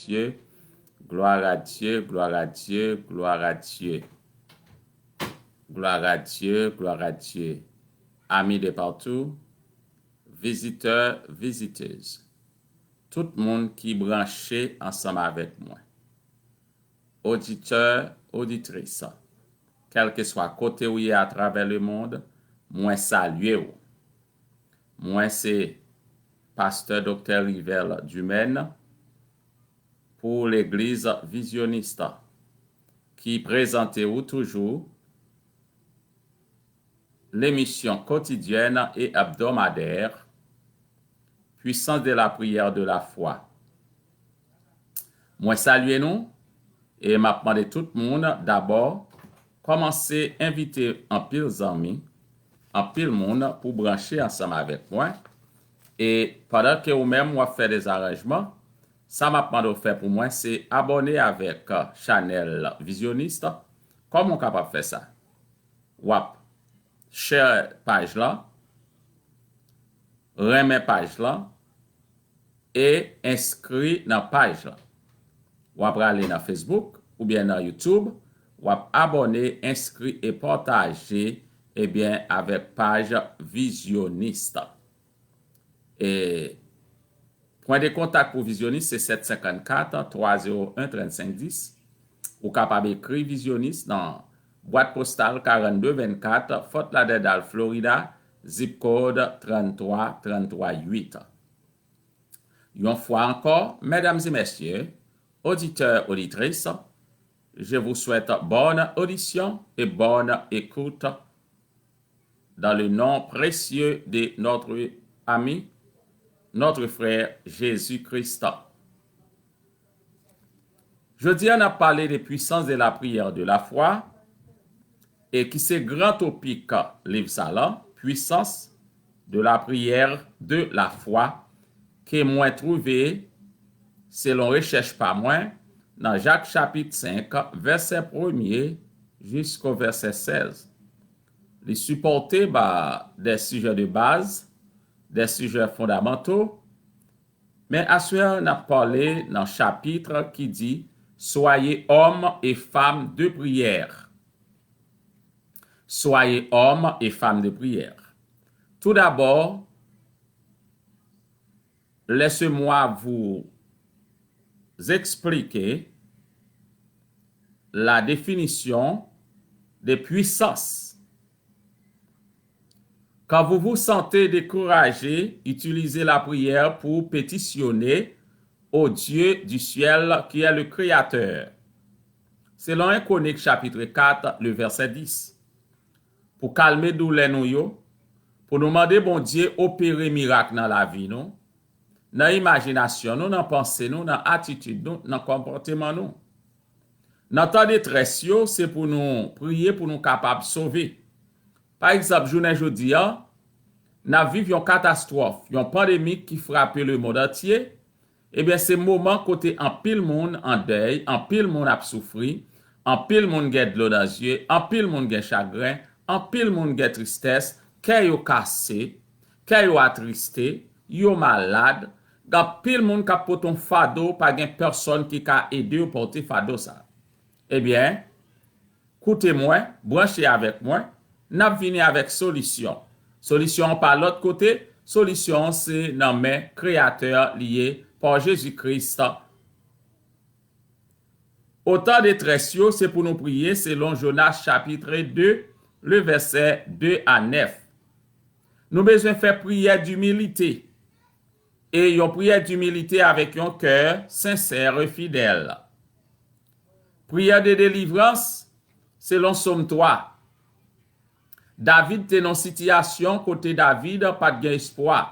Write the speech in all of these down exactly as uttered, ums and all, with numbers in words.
Dieu, gloire à Dieu, gloire à Dieu, gloire à Dieu. Gloire à Dieu, gloire à Dieu. Amis de partout, visiteurs, visiteuses, tout moun ki branche ansanm avèk mwen. Oditè, oditris, kèlkeswa kote w ye atravè lemonn, mwen salye w. Mwen se Pastè Doktè Rivel Dumaine pou Legliz Vizyonis ki prezante w toujou l'émission quotidienne et hebdomadaire, Puissance de la prière de la foi. Mwen salye nou e m ap mande tout moun dabò kòmanse envite anpil zanmi, anpil moun pou branche ansanm avèk mwen. E pandan ke ou menm w ap fè dezaranjman, sa m ap mande w fè pou mwen se abòne avèk chanèl Vizyonis. Kòman w kapab fè sa? W ap share paj lan, renmen paj lan e enskri nan paj lan. W ap prale nan Facebook oubyen nan YouTube, w ap abòne, enskri e pataje, ebyen, avèk paj Vizyonis. E pwen de kontak pou Vizyonis se sèt senkannkat, twa zewo en, trannsenk dis. Ou kapab ekri Vizyonis nan bwat postal karannde vennkat, Fort Lauderdale, Florida, zip kòd tranntwa tranntwa uit. Yon fwa ankò, mesdames et messieurs, auditeurs, auditrices, je vous souhaite bonne audition et bonne écoute dans le nom précieux de notre ami, notre frère Jésus-Christ. Jodi a, n ap pale de puissance de la prière de la foi, e ki se gran topik liv sa la, Puissance de la prière de la foi, ke mwen twouve, selon rechèch pa mwen, nan Jak chapit senk, vèsè premye jisko vèsè sèz. Li sipòte ba des sujets de base, des sujets fondamentaux, men aswè a, n ap pale nan chapit ki di, Soyez hommes et femmes de prière. Soyez hommes et femmes de prière. Tout d'abord, laissez-moi vous expliquer la définition de puissance. Quand vous vous sentez découragé, utilisez la prière pour pétitionner au Dieu du ciel qui est le Créateur. Selon en Chroniques chapitre quatre, le verset dix. Pou kalme doulè nou yo, pou nou mande Bondye opere mirak nan lavi nou, nan imajinasyon nou, nan panse nou, nan atitid nou, nan konpòteman nou. Nan tan detrès yo, se pou nou priye pou nou kapab sove. Pa egzanp, jounen jodi a, n ap viv yon katastwòf, yon pandemi ki frape lemonn antye. Ebyen, se moman kote anpil moun an dèy, anpil moun ap soufri, anpil moun gen dlo nan zye, anpil moun gen chagren, anpil moun gen tristès, kè yo kase, kè yo atriste, yo malad, gen anpil moun k ap pote yon fado, pa gen pèsonn ki ka ede yo pote fado sa. Ebyen, koute mwen, branche avèk mwen, n ap vini avèk solisyon. Solisyon an pa lòt kote, solisyon an se nan men Kreyatè a li ye, pa Jezi Kris. O tan detrès yo, se pou nou priye selon Jonas chapit de, le vèsè de a nèf. Nou bezwen fè priyè dimilite. E yon priyè dimilite avèk yon kè sensè e fidèl. Priyè de delivrans, selon Sòm twa. David te nan sitiyasyon kote David pa t gen espwa.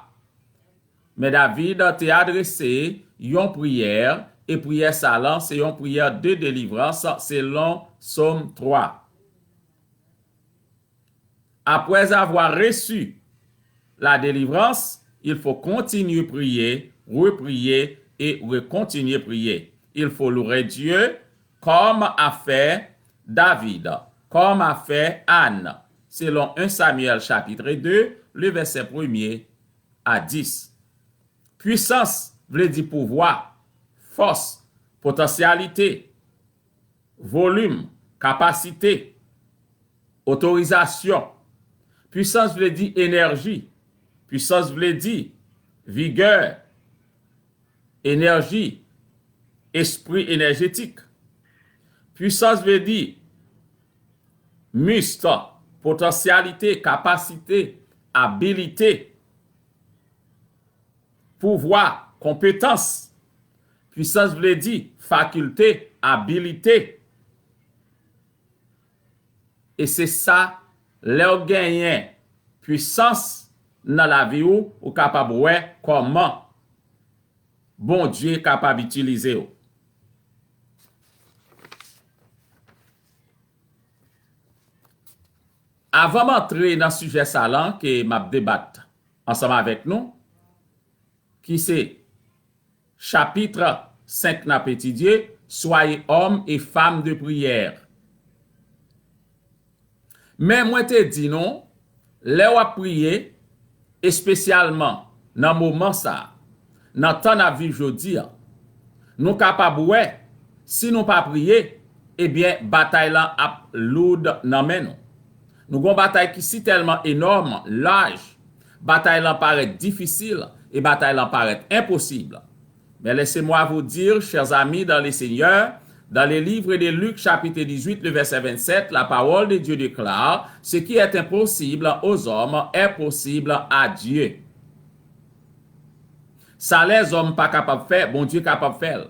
Men David te adrese yon priyè, e priyè sa lan se yon priyè de delivrans, selon Sòm twa. Après avoir reçu la délivrance, il faut continuer prier, reprier et recontinuer prier. Il faut louer Dieu comme a fait David, comme a fait Anne, selon un Samuel chapitre deux, le verset premier à dix. Pwisans vle di pouvwa, fòs, potansyalite, volim, kapasite, otorizasyon. Pwisans vle di enèji. Pwisans vle di vigè, enèji, espri enèjetik. Pwisans vle di mis, potansyalite, kapasite, abilite, pouvwa, konpetans. Pwisans vle di fakilte, abilite. E se sa, lè w genyen pwisans nan lavi w, ou kapab wè kòman Bondye kapab itilize w. Avan m antre nan sijè sa lan ke m ap debat ansanm avèk nou, ki se chapit senk n ap etidye, Soyez hommes et femmes de prière. Men mwen te di nou, lè w ap priye, espesyalman nan moman sa a, nan tan n ap viv jodi a, nou kapab wè, si nou pa priye, ebyen, batay lan ap loud nan men nou. Nou gon batay ki sitèlman enòm, laj, batay lan parèt difisil e batay lan parèt enposib. Mais laissez-moi vous dire, chers amis dans le Seigneur, dans le livre de Luc, chapitre dix-huit, le verset vingt-sept, la parole de Dieu déclare, ce qui est impossible aux hommes est possible à Dieu. Sa lèzòm pa kapab fè, Bondye kapab fè l.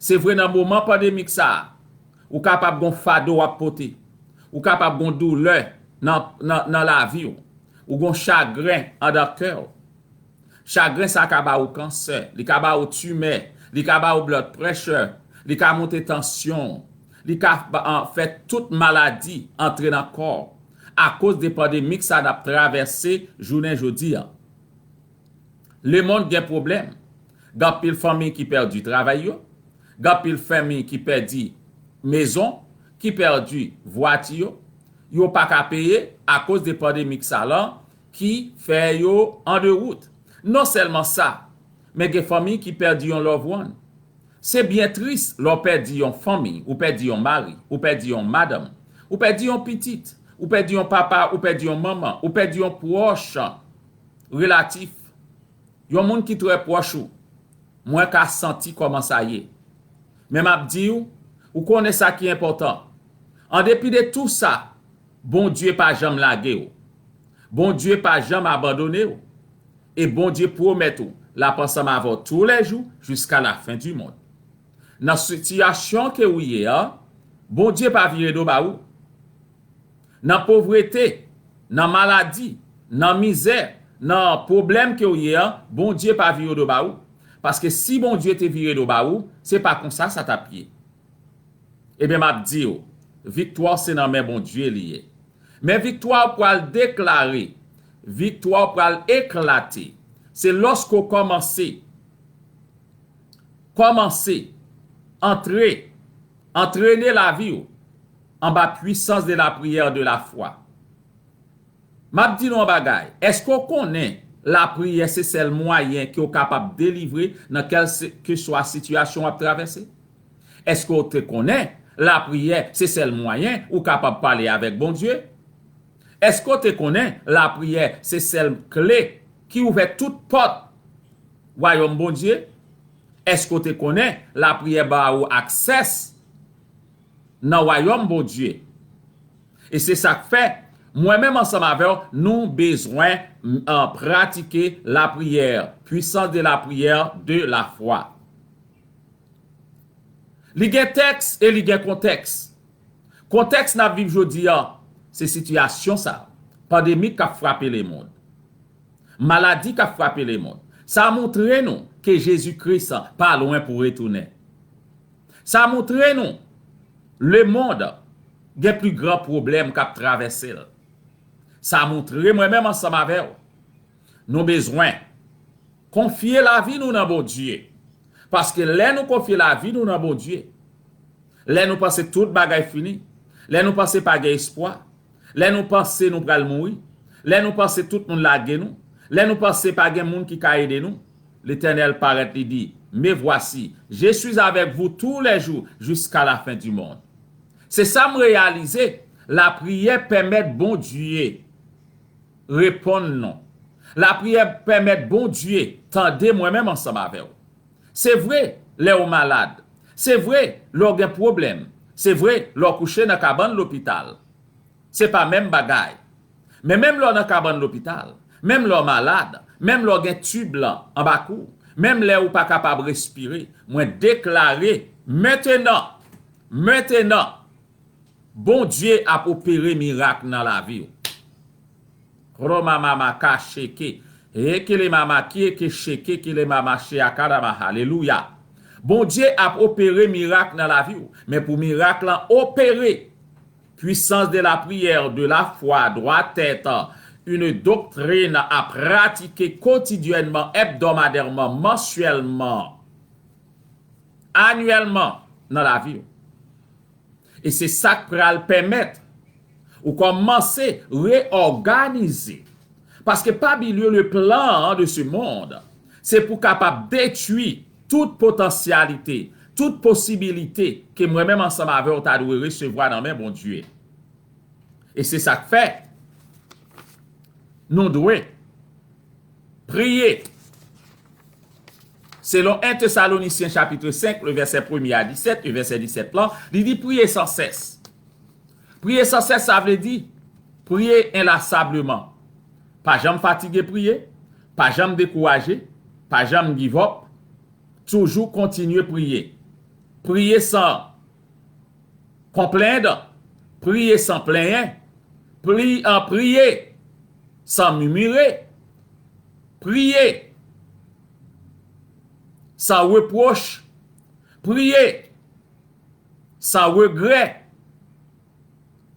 Se vre, nan moman pandemik sa a, ou kapab gon fado w ap pote. Ou kapab gon doulè nan, nan, nan lavi w. Ou gon chagren andan kè w. Chagren sa ka ba ou kansè, li ka ba ou timè, li ka ba ou blood pressure, li ka monte tansyon, li ka ba, an, fè tout maladi antre nan kò w akoz de pandemik sa n ap travèse jounen jodi a. Lemonn gen pwoblèm. Gen anpil fanmi ki pèdi travay yo. Gen anpil fanmi ki pèdi mezon, ki pèdi vwati yo. Yo pa ka peye akoz de pandemik sa lan ki fè yo an de wout. Non sèlman sa, men gen fanmi ki pèdi yon loved one. Se byen tris lè w pèdi yon fanmi, ou pèdi yon mari, ou pèdi yon madanm, ou pèdi yon pitit, ou pèdi yon papa, ou pèdi yon manman, ou pèdi yon pwòch relatif, yon moun ki trè pwòch ou. Mwen ka santi kòman sa ye. Men m ap di w, ou konnen sa ki enpòtan. An depi de tou sa, Bondye pa janm lage w. Bondye pa janm abandone w. E Bondye pwomèt ou l ap ansanm avè w toulèjou jiska lafen di mond. Nan sitiyasyon ke ou ye a, Bondye pa vire do ba ou. Nan povrete, nan maladi, nan mizè, nan pwoblèm ke w ye a, Bondye pa vire do ba ou. Paske si Bondye te vire do ba ou, se pa konsa sa t ap ye. Ebyen, m ap di w, viktwa w se nan men Bondye li ye. Men viktwa w pral deklare, viktwa w pral eklate, se lòske w kòmanse, kòmanse antre, antrene lavi w anba pwisans de la priyè, de la fwa. M ap di nou yon bagay. Èske w konnen lapriyè se sèl mwayen ke w kapab delivre nan kèlkeswa sitiyasyon w ap travèse? Èske w te konnen lapriyè se sèl mwayen ou kapab pale avèk Bondye? Èske w te konnen lapriyè se sèl kle ki ouvè tout pòt wayòm Bondye? Èske w te konnen lapriyè ba ou aksès nan wayòm Bondye? E se sa k fè, mwen menm ansanm avè w, nou bezwen, m, an, pratike lapriyè, puissance de la prière, de la foi. Li gen tèks e li gen kontèks. Kontèks n ap viv jodi a, se sitiyasyon sa, pandemi k ap frape lemonn. Maladi k ap frape lemonn. Sa montre nou ke Jezi Kris pa lwen pou retounen. Sa montre nou lemonn gen pli gran pwoblèm k ap travèse l. Sa montre mwen menm ansanm avè w, nou bezwen konfye lavi nou nan Bondye. Paske lè nou konfye lavi nou nan Bondye, lè nou panse tout bagay fini, lè nou panse pa gen espwa, lè nou panse nou pral mouri, lè nou panse tout moun lage nou, lè nou panse pa gen moun ki ka ede nou, Letènèl parèt, li di, Me voici, je suis avec vous tous les jours jusqu'à la fin du monde. Se sa m reyalize, lapriyè pèmèt Bondye reponn nou. Lapriyè pèmèt Bondye tande mwen menm ansanm avè w. Se vre, lè w malad. Se vre, lè w gen pwoblèm. Se vre, lè w kouche nan kabann lopital. Se pa menm bagay. Men menm lè w nan kabann lopital, menm lè w malad, menm lè w gen tib lan anba kou, menm lè ou pa kapab respire, mwen deklare, mentenan, mentenan, Bondye ap opere mirak nan lavi w. Roma mama ka sheke, ekele mama kieke sheke, kele mama sheakadama, alelouya. Bondye ap opere mirak nan lavi w, men pou mirak lan opere, puissance de la prière, de la foi doit être une doctrine à pratiquer quotidiennement, hebdomadairement, mensuellement, annuellement nan lavi w. E se sa k pral pèmèt ou kòmanse reyòganize. Paske pa bliye le plan de ce monde, se pou kapab detwi tout potansyalite, tout posibilite ke mwen menm ansanm avè w ta dwe resevwa nan men Bondye. E se sa k fè nou dwe priye. Selon en Tesalonisyen chapit senk, le vèsè premye a disèt, e vèsè disèt lan, li di priye san sès. Priye san sès, sa vle di priye enlasableman. Pa janm fatige priye, pa janm dekouraje, pa janm give up, toujou kontinye priye. Priye san konplenn, priye san plenyen, pri, an, priye san mimire, priye san repwòch, priye san regrè,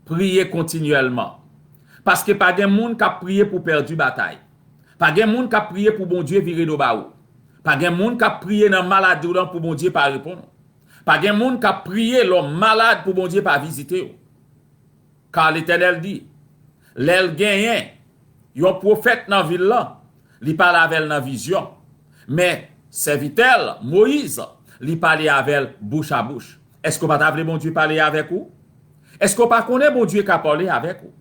priye kontinyèlman. Paske pa gen moun k ap priye pou pèdi batay. Pa gen moun k ap priye pou Bondye vire do ba ou. Pa gen moun k ap priye nan maladi w lan pou Bondye pa reponn ou. Pa gen moun k ap priye lè w malad pou Bondye pa vizite w. Ka Letènèl di, lè l genyen yon pwofèt nan vil lan, li pale avè l nan vizyon. Men, sèvitè l, Moyiz, li pale avè l bouch a bouch. Èske w pa ta vle Bondye pale avèk ou? Èske w pa konnen Bondye ka pale avèk ou?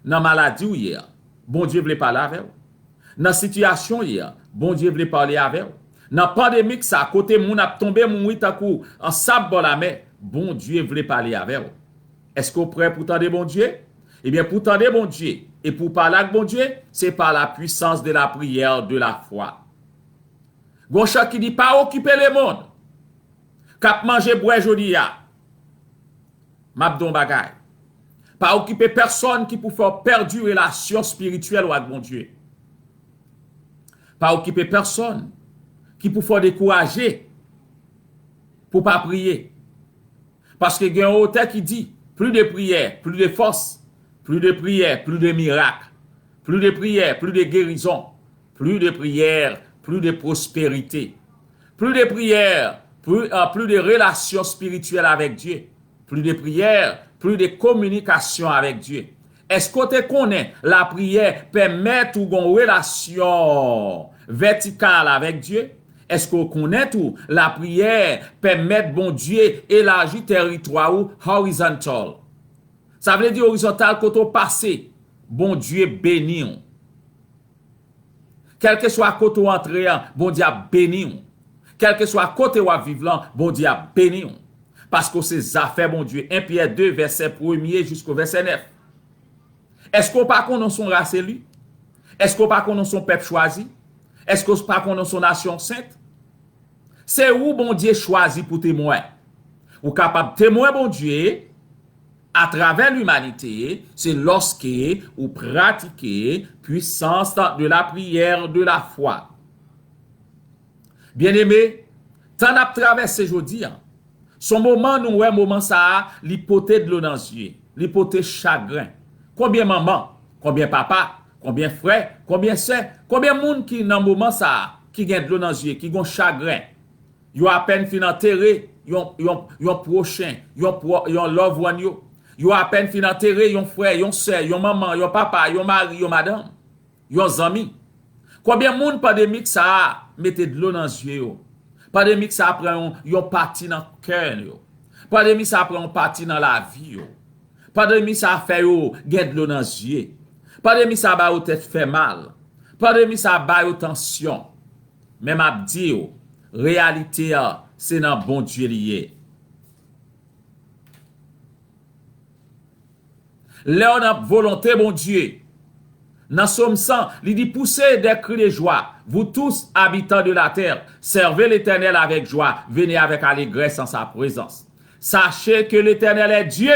Nan maladi w ye a, Bondye vle pale avè w. Nan sitiyasyon w ye a, Bondye vle pale avè w. Nan pandemik sa, kote moun ap tonbe mouri tankou an sab bò lamè, Bondye vle pale avè w. Èske w prè pou tande Bondye? Ebyen, pou tande Bondye e pou pale ak Bondye, se par la puissance de la prière, de la foi. Gon chan ki di, pa okipe lemonn k ap manje bwè jodi a. M ap di w yon bagay. Pa okipe pèsonn ki pou fè w pèdi relasyon espirityèl ou ak Bondye. Pa okipe pèsonn ki pou fè w dekouraje pou w pa priye. Paske gen yon otè ki di, plus de prière, plus de force, plus de prière, plus de miracle, plus de prière, plus de guérison, plus de prière, plus de prospérité, plus de prière, plus, euh, plus de relation spirituelle avec Dieu, plus de prière, plus de communication avec Dieu. Èske w te konnen lapriyè pèmèt ou gon relasyon vètikal avèk Dye? Èske w konnen tou lapriyè pèmèt Bondye elaji tèritwa ou horizontal? Sa vle di orizontal, kote w pase, Bondye beni w. Kèlkeswa kote w antre an, Bondye ap beni w. Kèlkeswa kote w ap viv lan, Bondye ap beni w. Paske w se zafè Bondye. En Pyè de, vèsè premye jisko vèsè nèf. Èske w pa konnen w se yon ras eli? Èske w pa konnen w se yon pèp chwazi? Èske w pa konnen w se yon nasyon sent? Se ou Bondye chwazi pou temwen. Ou kapab temwen Bondye atravè limanite, se lòske ou pratike puissance de la prière, de la foi. Byeneme, tan n ap travèse jodi a, se yon moman nou wè moman sa a, li pote dlo nan zye, li pote chagren. Konbyen manman, konbyen papa, konbyen frè, konbyen sè, konbyen moun ki nan moman sa a, ki gen dlo nan zye, ki gon chagren? Yo apèn fin antere yon, yon, yon pwochen, yon pwo-, yon loved one yo. Yo apèn fin antere yon frè, yon sè, yon manman, yon papa, yon mari, yon madanm, yon zanmi. Konbyen moun pandemik sa a mete dlo nan zye yo? Pandemi sa pran yon, yon pati nan kè yo. Pandemi sa pran yon pati nan lavi yo. Pandemi sa fè yo gen dlo nan zye. Pandemi sa ba yo tèt fè mal. Pandemi sa ba yo tansyon. Men m ap di w, reyalite a, se nan Bondye li ye. Lè w nan volonte Bondye, nan Sòm san, li di, poussez des cris de joie, vous tous, habitants de la terre, servez l'Éternel avec joie, venez avec allégresse en sa présence. Sachez que l'Éternel est Dieu.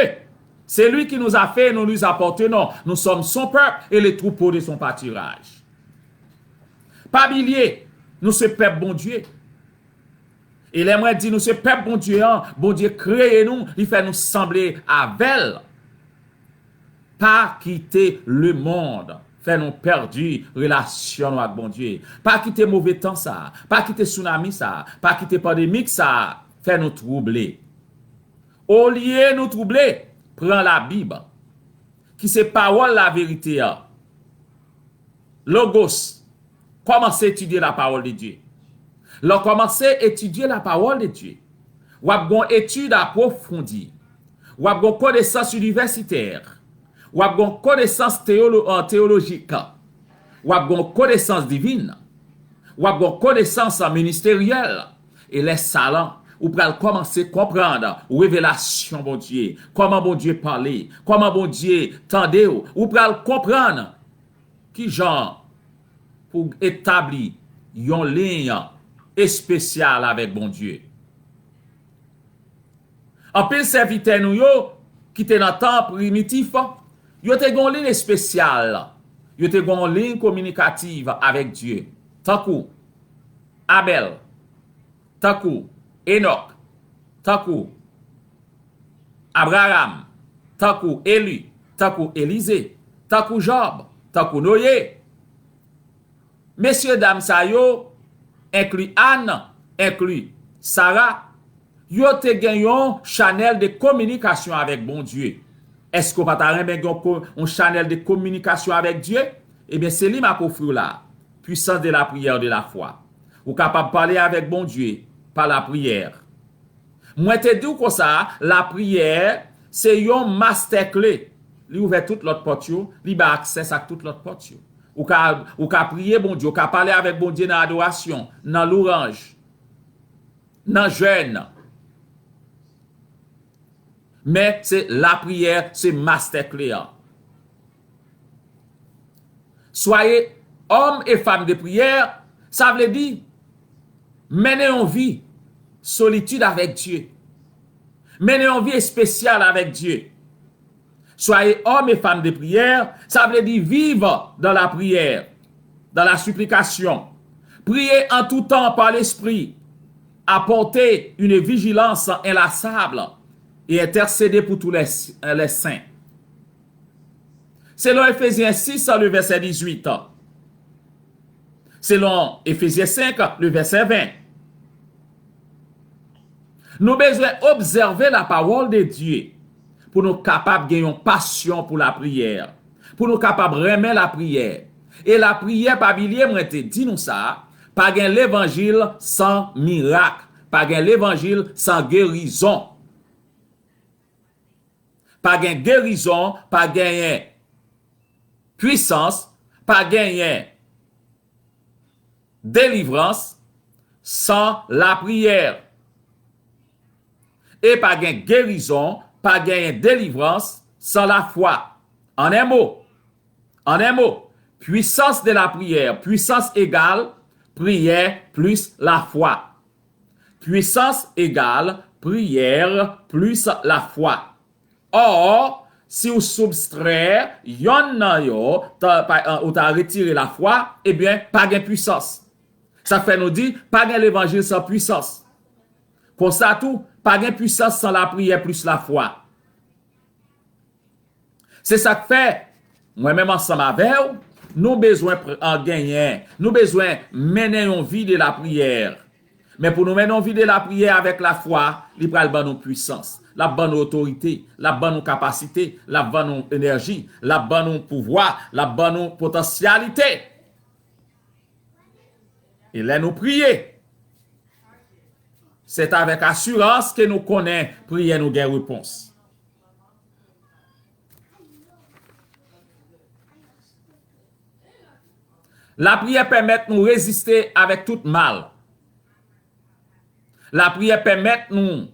C'est lui qui nous a fait et nous lui appartenons. Nous sommes son peuple et les troupeaux de son pâturage. Pa bliye, nou se pèp Bondye. E lè mwen di nou se pèp Bondye an, Bondye kreye nou, li fè nou sanble avè l. Pa kite lemonn fè nou pèdi relasyon nou ak Bondye. Pa kite move tan sa, pa kite tsunami sa, pa kite pandemik sa fè nou twouble. Olye nou twouble, pran Labib, ki se pawòl laverite a. Logos, kòmanse etidye la parole de Dieu. Lè w kòmanse etidye la parole de Dieu, w ap gen yon etid apwofondi. W ap gen yon konesans inivèsitè. W ap gen yon konesans teyolo-, euh, teyolojik. W ap gen yon konesans divin. W ap gen yon konesans ministeryèl. E lè sa la, ou pral kòmanse konprann revelasyon Bondye, kòman Bondye pale, kòman Bondye tande w. Ou pral konprann kijan pou etabli yon liy espesyal avèk Bondye. Anpil sèvitè nou yo ki te nan tan primitif, yo te gen yon liy espesyal. Yo te gen yon liy kominikatif avèk Dye. Tankou Abèl, tankou Enòk, tankou Abraram, tankou Eli, tankou Elize, tankou Jòb, tankou Noye. Mesye dam sa yo, enkli Ann, enkli Sara, yo te gen yon chanèl de kominikasyon avèk Bondye. Èske w pa ta renmen gen yon ko-, yon chanèl de kominikasyon avèk Dye? Ebyen, se li m ap ofri w la. Puissance de la prière, de la foi. Ou kapab pale avèk Bondye pa lapriyè. Mwen te di w konsa, lapriyè se yon mastè kle. Li ouvè tout lòt pòt yo, li bay aksès ak tout lòt pòt yo. Ou ka, ou ka priye Bondye, ou ka pale avèk Bondye nan adorasyon, nan louwanj, nan jèn. Men se lapriyè, se mastè kle a. Soyez homme et femme de prière, sa vle di mennen yon vi solitid avèk Dye. Mennen yon vi espesyal avèk Dye. Soyez homme et femme de prière, sa vle di viv dans la prière, dans la supplication. Priez en tout temps par l'esprit. Apportez une vigilance inlassable et intercédez pour tous les, les saints. Selon Efezyen sis, le vèsè dizuit. Selon Efezyen senk, le vèsè ven. Nou bezwen obsève la parole de Dieu pou nou kapab gen yon pasyon pou lapriyè, pou nou kapab renmen lapriyè. E lapriyè, pa bliye, mwen te di nou sa, pa gen levanjil san mirak, pa gen levanjil san gerizon. Pa gen gerizon, pa genyen pwisans, pa genyen delivrans san lapriyè. E pa gen gerizon, pa genyen delivrans san lafwa. An en mo, an en mo, puissance de la prière, puissance égale prière plus la foi. Puissance égale prière plus la foi. Or, si w subtrait yonn nan yo, ta, pa, ou ta retire lafwa, ebyen, pa gen pwisans. Sa fè nou di, pa gen levanjil san pwisans. Konsa tou, pa gen pwisans san lapriyè plis lafwa. Se sa k fè, mwen menm ansanm avè w, nou bezwen pr-, an genyen, nou bezwen mennen yon vi de lapriyè. Men pou nou mennen yon vi de lapriyè avèk lafwa, li pral ban nou pwisans, l ap ban nou otorite, l ap ban nou kapasite, l ap ban nou enèji, l ap ban nou pouvwa, l ap ban nou potansyalite. E lè nou priye, Se avèk asirans ke nou konnen priyè nou gen repons. Lapriyè pèmèt nou reziste avèk tout mal. Lapriyè pèmèt nou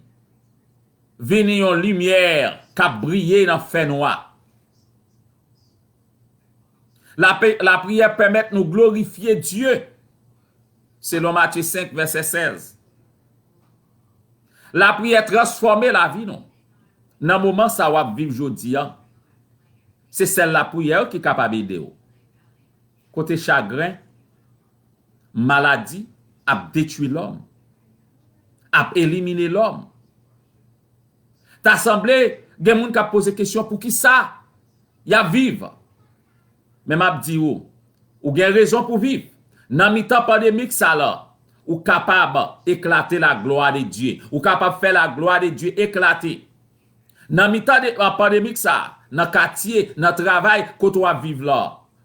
vini yon limyè k ap briye nan fènwa. Lape-, lapriyè pèmèt nou glorifye Dye, selon Matye senk, vèsè sèz. Lapriyè transfòme lavi nou. Nan moman sa w ap viv jodi a, se sèl lapriyè ki kapab ede w. Kote chagren, maladi ap detwi lòm, ap elimine lòm. Ta sanble gen moun k ap poze kesyon poukisa y ap viv. Men m ap di w, ou gen rezon pou viv. Nan mitan pandemik sa la, ou kapab eklate la glwa de Dye. Ou kapab fè la glwa de Dye eklate. Nan mitan de, a, pandemik sa, nan katye, nan travay, kote w ap viv la,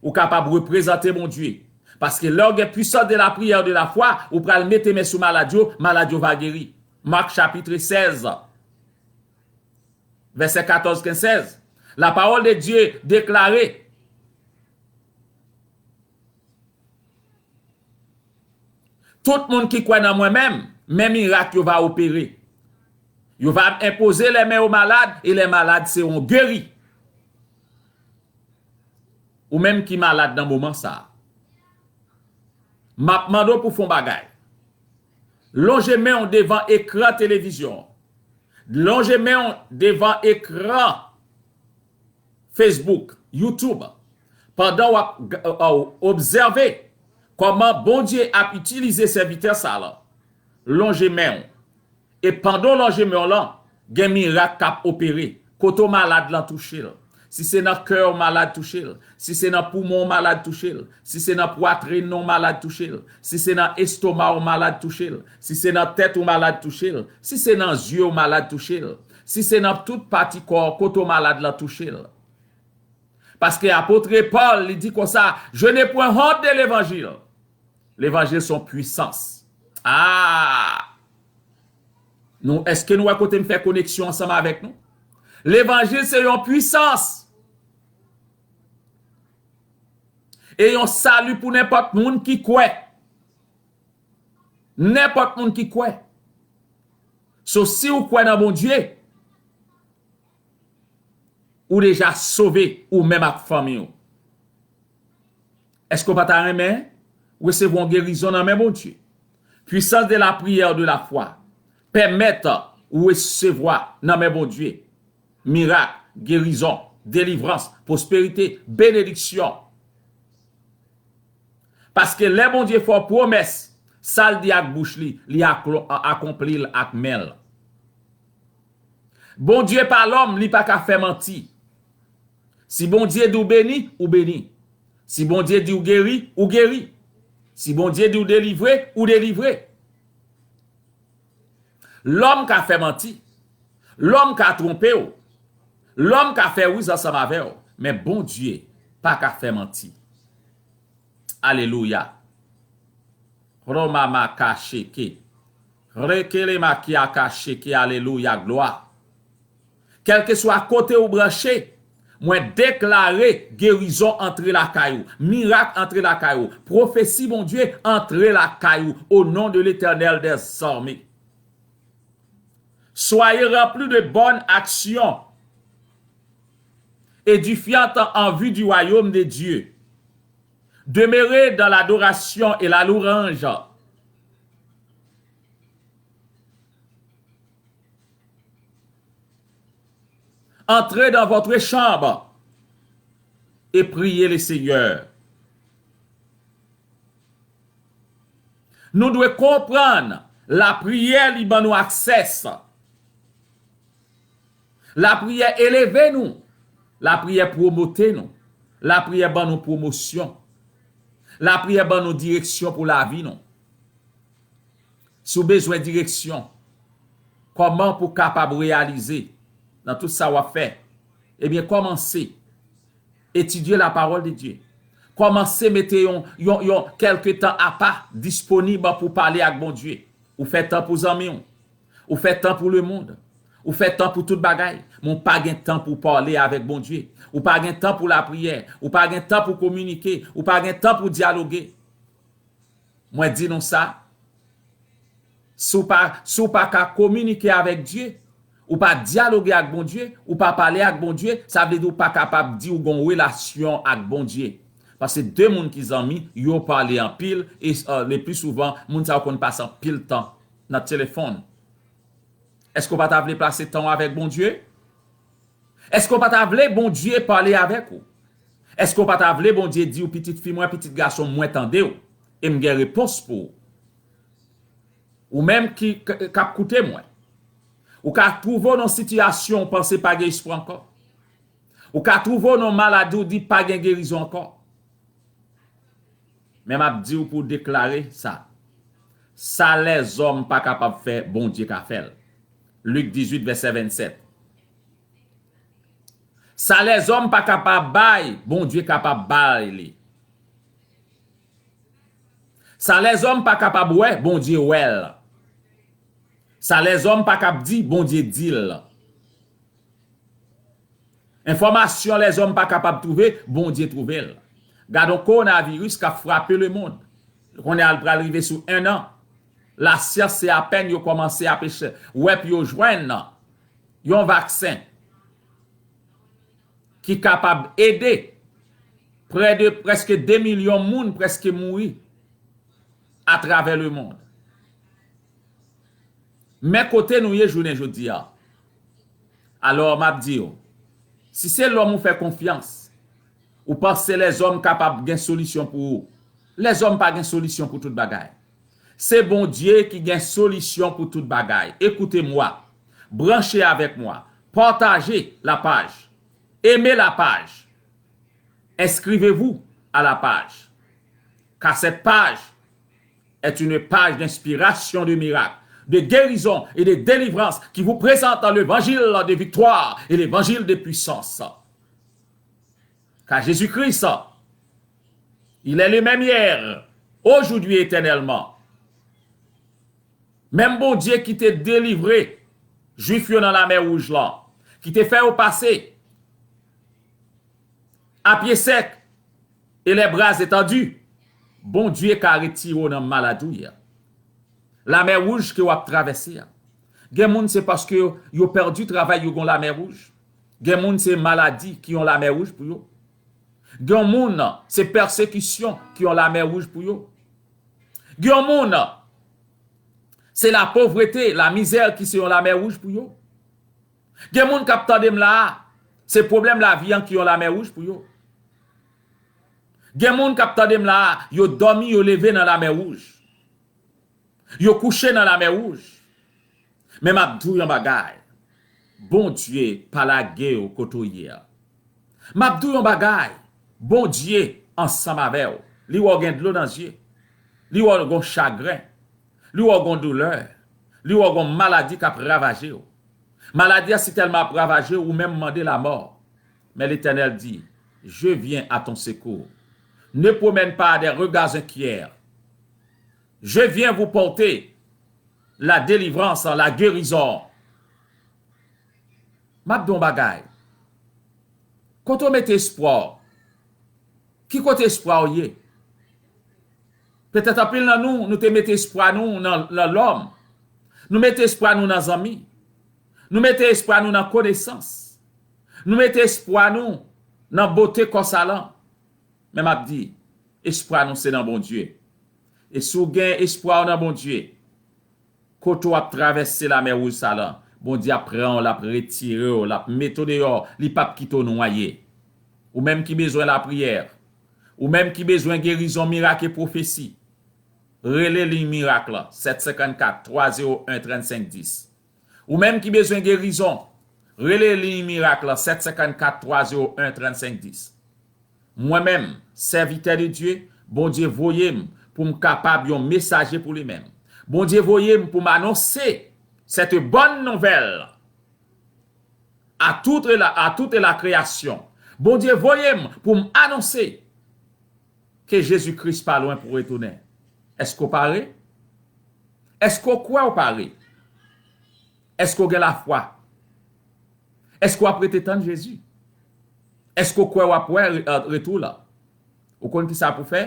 ou kapab reprezante Bondye. Paske lè w gen puissance de la prière, de la foi, ou pral mete men sou malad yo, malad yo va geri. Mak chapit sèz, vèsè katòz, kenz, sèz. La parole de Dieu deklare, tout moun ki kwè nan mwen menm, men mirak yo va opere. Yo va enpoze lè men o malad, e lè malad seront geri. Ou menm ki malad nan moman sa a, m ap mande w pou fè yon bagay. Lonje men w devan ekran televizyon an. Lonje men w devan ekran Facebook, YouTube, pandan w ap g-, w obsève kòman Bondye ap itilize sèvitè sa la, lonje men w. E pandan w lonje men w lan, gen mirak k ap opere. Kote w malad lan, touche l. Si se nan kè w malad, touche l. Si se nan poumon w malad, touche l. Si se nan pwatrin w malad, touche l. Si se nan estoma w malad, touche l. Si se nan tèt ou malad, touche l. Si se nan zye w malad, touche l. Si se nan tout pati kò w kote w malad lan, touche l. Paske apot Pòl, li di konsa, je n'ai point honte de l'évangile. Levanjil se yon pwisans. Ah! Nou, èske nou wè kote m fè koneksyon ansanm avèk nou? Levanjil se yon pwisans. E yon sali pou nenpòt moun ki kwè. Nenpòt moun ki kwè. So, si w kwè nan Bondye, ou deja sove, ou menm ak fanmi w. Èske w pa ta renmen resevwa yon gerizon nan men Bondye? Puissance de la prière, de la foi pèmèt ou resevwa nan men Bondye mirak, gerizon, delivrans, pwosperite, benediksyon. Paske lè Bondye fè w pwomès, sa l di ak bouch li, li aklo-, akonpli l ak men l. Bondye pa lòm, li pa ka fè manti. Si Bondye di w beni, ou beni. Si Bondye di w geri, ou geri. Si Bondye di w delivre, ou delivre. Lòm ka fè manti. Lòm ka twonpe w. Lòm ka fè riz ansanm avè w. Men Bondye pa ka fè manti. Alelouya. Roma makasheke. Rekele makiakasheke. Alelouya. Glwa. Kèlkeswa kote ou branche, mwen deklare gerizon antre lakay ou, mirak antre lakay ou, pwofesi Bondye antre lakay ou, au nom de l'Éternel des armées. Soyez remplis de bonnes actions, édifiantes en vue du royaume de Dieu. Demeurez dans l'adoration et la louange. Entrez dans votre chambre et priez le Seigneur. Nou dwe konprann lapriyè li ban nou aksès. Lapriyè eleve nou. Lapriyè pwomote nou. Lapriyè ban nou pwomosyon. Lapriyè ban nou direksyon pou lavi nou. Si w bezwen direksyon, kòman pou w kapab reyalize nan tout sa w ap fè, ebyen, kòmanse etidye la parole de Dieu. Kòmanse mete yon, yon, yon kèlke tan apa disponib pou pale ak Bondye. Ou fè tan pou zanmi w. Ou fè tan pou lemonn. Ou fè tan pou tout bagay. Men w pa gen tan pou w pale avèk Bondye. Ou pa gen tan pou lapriyè. Ou pa gen tan pou kominike. Ou pa gen tan pou dyaloge. Mwen di nou sa, si w pa, si w pa ka kominike avèk Dye, ou pa dyaloge ak Bondye, ou pa pale ak Bondye, sa vle di w pa kapab di w gen yon relasyon ak Bondye. Paske de moun ki zanmi, yo pale anpil, e, e, le pli souvan, moun sa yo konn pase anpil tan nan telefòn. Èske w pa ta vle pase tan w avèk Bondye? Èske w pa ta vle Bondye pale avèk ou? Èske w pa ta vle Bondye di w, pitit fi mwen, pitit gason m, mwen tande w, e m gen repons pou ou? Ou menm ki, k, k ap koute mwen, ou ka twouve w nan sitiyasyon ou panse pa gen espwa ankò. Ou ka twouve w nan maladi ou di pa gen gerizon ankò. Men m ap di w pou w deklare sa. Sa lèzòm pa kapab fè, Bondye ka fè l. Lik dizuit, vèsè vennsèt. Sa lèzòm pa kapab bay, Bondye kapab bay li. Sa lèzòm pa kapab wè, Bondye wè l. Sa lèzòm pa kab di, Bondye di l. Enfòmasyon lèzòm pa kapab twouve, Bondye twouve l. Gade yon kowonaviris k ap frape lemonn. Kounye a l pral rive sou en an. Lasyans se apèn yo kòmanse ap eche-, wè pou yo jwenn yon vaksen ki kapab ede prè de, prèske de milyon moun prèske mouri atravè lemonn. Men kote nou ye jounen jodi a. Alò, m ap di w, si se lòm ou fè konfyans, ou panse lèzòm kapab gen solisyon pou ou, lèzòm pa gen solisyon pou tout bagay. Se Bondye ki gen solisyon pou tout bagay. Écoutez-moi. Branche avec moi. Partagez la page. Aimez la page. Inscrivez-vous à la page. Car cette page est une page d'inspiration, de miracles, de guérison et de délivrance qui vous présente l'évangile de victoire et l'évangile de puissance. Car Jésus-Christ, il est le même hier, aujourd'hui, éternellement. Menm Bondye ki te delivre Jwif yo nan Lamè Wouj lan, ki te fè yo pase a pye sèk e les bras étendus, Bondye ka retire w nan maladi w ye a. Lamè Wouj ke w ap travèse a. Gen moun se paske yo, yo pèdi travay yo gon Lamè Wouj. Gen moun se maladi ki yon Lamè Wouj pou yo. Gen moun se pèsekisyon ki yon Lamè Wouj pou yo. Gen moun se lapovrete, lamizè ki se yon Lamè Wouj pou yo. Gen moun k ap tande m la a, se pwoblèm lavi an ki yon Lamè Wouj pou yo. Gen moun k ap tande m la a, yo dòmi, yo leve nan Lamè Wouj. Yo kouche nan Lamè Wouj. Men m ap di w yon bagay. Bondye pa lage w kote w ye a. M ap di w yon bagay. Bondye ansanm avè w. Li wè w gen dlo nan zye. Li wè w gon chagren. Li wè w gon doulè. Li wè w gon maladi k ap ravaje w. Maladi a si tèlman ap ravaje w, ou menm mande lamò. Men Letènèl di, je viens à ton secours. Ne promène pas des regards inquiets. Je viens vous porter la délivrance, la guérison. M ap di w yon bagay. Kote w mete espwa w? Ki kote espwa w ye? Petèt anpil nan nou, nou te mete espwa nou nan, nan lòm. Nou mete espwa nou nan zanmi. Nou mete espwa nou nan konesans. Nou mete espwa nou nan bote kò sa lan. Men m ap di, espwa nou se nan Bondye. E si w gen espwa w nan Bondye, kote w ap travèse Lamè Wouj sa lan, Bondye ap pran w, l ap retire w, l ap mete w deyò, li p ap kite w nwaye. Ou menm ki bezwen lapriyè, ou menm ki bezwen gerizon, mirak e pwofesi, rele liy mirak lan, sèt senkannkat, twa zewo en, trannsenk dis. Ou menm ki bezwen gerizon, rele liy mirak lan, sèt senkannkat, twa zewo en, trannsenk dis. Mwen menm, sèvitè de Dye, Bondye voye m pou m kapab yon mesaje pou li menm. Bondye voye m pou m anonse cette bonne nouvelle à toute la, à toute la création. Bondye voye m pou m anonse ke Jezi Kris pa lwen pou retounen. Èske w pare? Èske w kwè w pare? Èske w gen lafwa? Èske w ap rete tann Jezi? Èske w kwè w ap wè re- euh, retou l? Ou konn ki sa pou fè?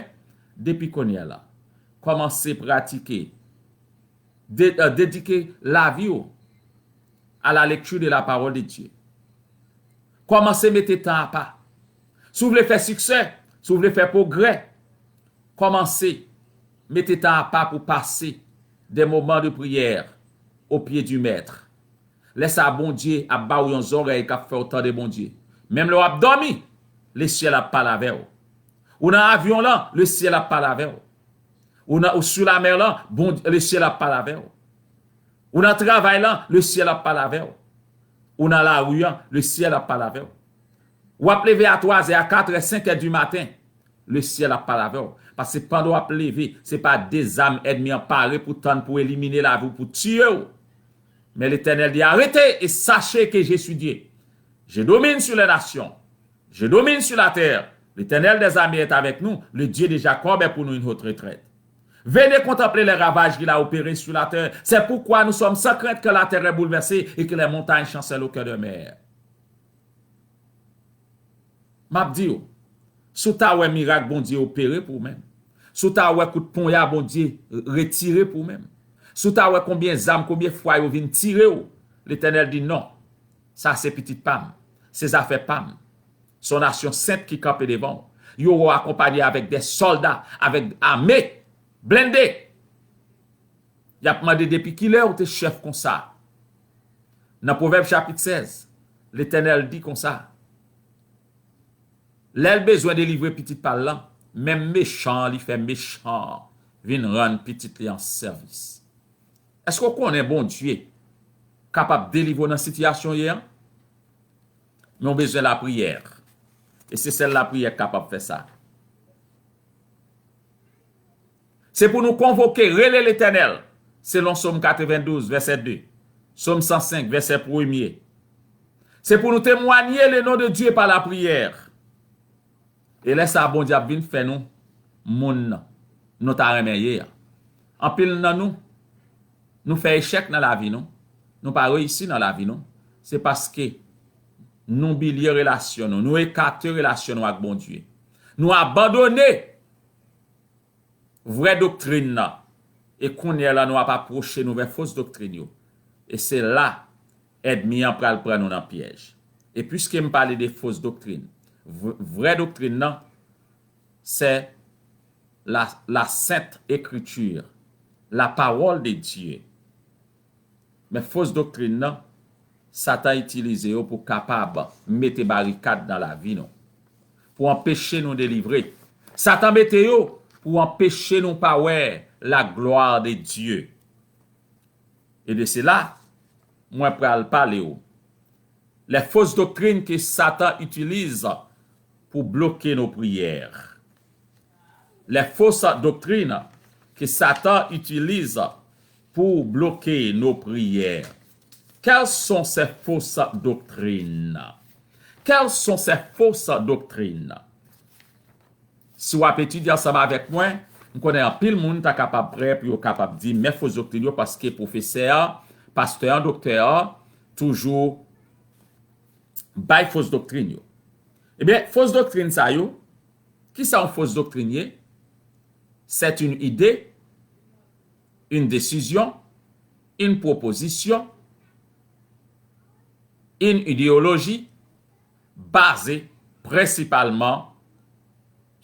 Depi kounye a la, kòmanse pratike, de- euh, dedike lavi w à la lecture de la parole de Dieu. Kòmanse mete tan apa. Si w vle fè siksè, si w vle fè pwogrè, kòmanse mete tan apa pou pase des moments de prière au pied du Maître. Lè sa a, Bondye ap ba w yon zòrèy k ap fè w tande Bondye. Menm lè w ap dòmi, lesyèl ap pale avè w. Ou nan avyon lan, lesyèl ap pale avè w. Ou nan, ou sou lamè lan, Bondye, lesyèl ap pale avè w. Ou nan travay lan, lesyèl ap pale avè w. Ou nan lari an, lesyèl ap pale avè w. W ap leve a twazè, a katrè, senkè di maten, lesyèl ap pale avè w. Paske pandan w ap leve, se pa de zam ènmi an pare pou tann pou elimine lavi w, pou tiye w. Men Letènèl di, arrêtez et sachez que je suis Dieu. Je domine sur les nations. Je domine sur la terre. L'Éternel des armées est avec nous. Le Dieu de Jacob est pour nous une haute retraite. Venez contempler les ravages qu'il a opérés sur la terre. C'est pourquoi nous sommes sans crainte quand la terre est bouleversée et que les montagnes chancellent au cœur de mer. M ap di w, si w ta wè mirak Bondye opere pou w menm, si w ta wè kout ponya Bondye retire pou w menm, si w ta wè konbyen zam, konbyen fwa yo vin tire w, Letènèl di, non, sa se pitit pa m, se zafè pa m. Se yon nasyon sent ki kanpe devan w. Yo wè w akonpanye avèk de sòlda, avèk ame, blende. Y ap mande depi kilè ou te chèf konsa. Nan Pwovèb chapit sèz, Letènèl di konsa, lè l bezwen delivre pitit pa l lan, menm mechan an li fè mechan an vin rann pitit li an sèvis. Èske w konnen Bondye kapab delivre w nan sitiyasyon w ye an? Men w bezwen lapriyè. E se sèl lapriyè k kapab fè sa. Se pou nou konvoke, rele Letènèl, selon Sòm katrevendouz, vèsè de, Sòm san senk, vèsè premye. Se pou nou temwanye le non de Dye pa lapriyè. E lè sa a, Bondye ap vin fè nou moun nou ta renmen ye a. Anpil nan nou, nou fè echèk nan lavi nou. Nou pa reyisi nan lavi nou. Se paske nou bilye relasyon nou, nou ekate relasyon nou ak Bondye. Nou abandone vrè doktrin nan. E kounye a la, nou ap apwoche nou vè fos doktrin yo. E se la, ènmi an pral pran nou nan pyèj. E piske m pale de fos doktrin, v- vrè doktrin nan, c'est la, la Sainte Écriture, la parole de Dieu. Men fos doktrin nan, Satan itilize yo pou kapab mete barikad nan lavi nou, pou anpeche nou delivre. Satan mete yo pou anpeche nou pa wè la gloire de Dieu. E de sela, mwen pral pale w. Les fausses doctrines que Satan utilise pour bloquer nos prières. Les fausses doctrines que Satan utilise pour bloquer nos prières. Quelles sont ces fausses doctrines? Quelles sont ces fausses doctrines? Si w ap etidye ansanm avèk mwen, m konnen anpil moun ta kapab prè pou yo kapab di men fos doktrin yo, paske pwofesè a, pastè a, doktè a toujou bay fos doktrin yo. Ebyen, fos doktrin sa yo, ki sa yon fos doktrin ye? C'est une idée, une décision, une proposition, une idéologie basée principalement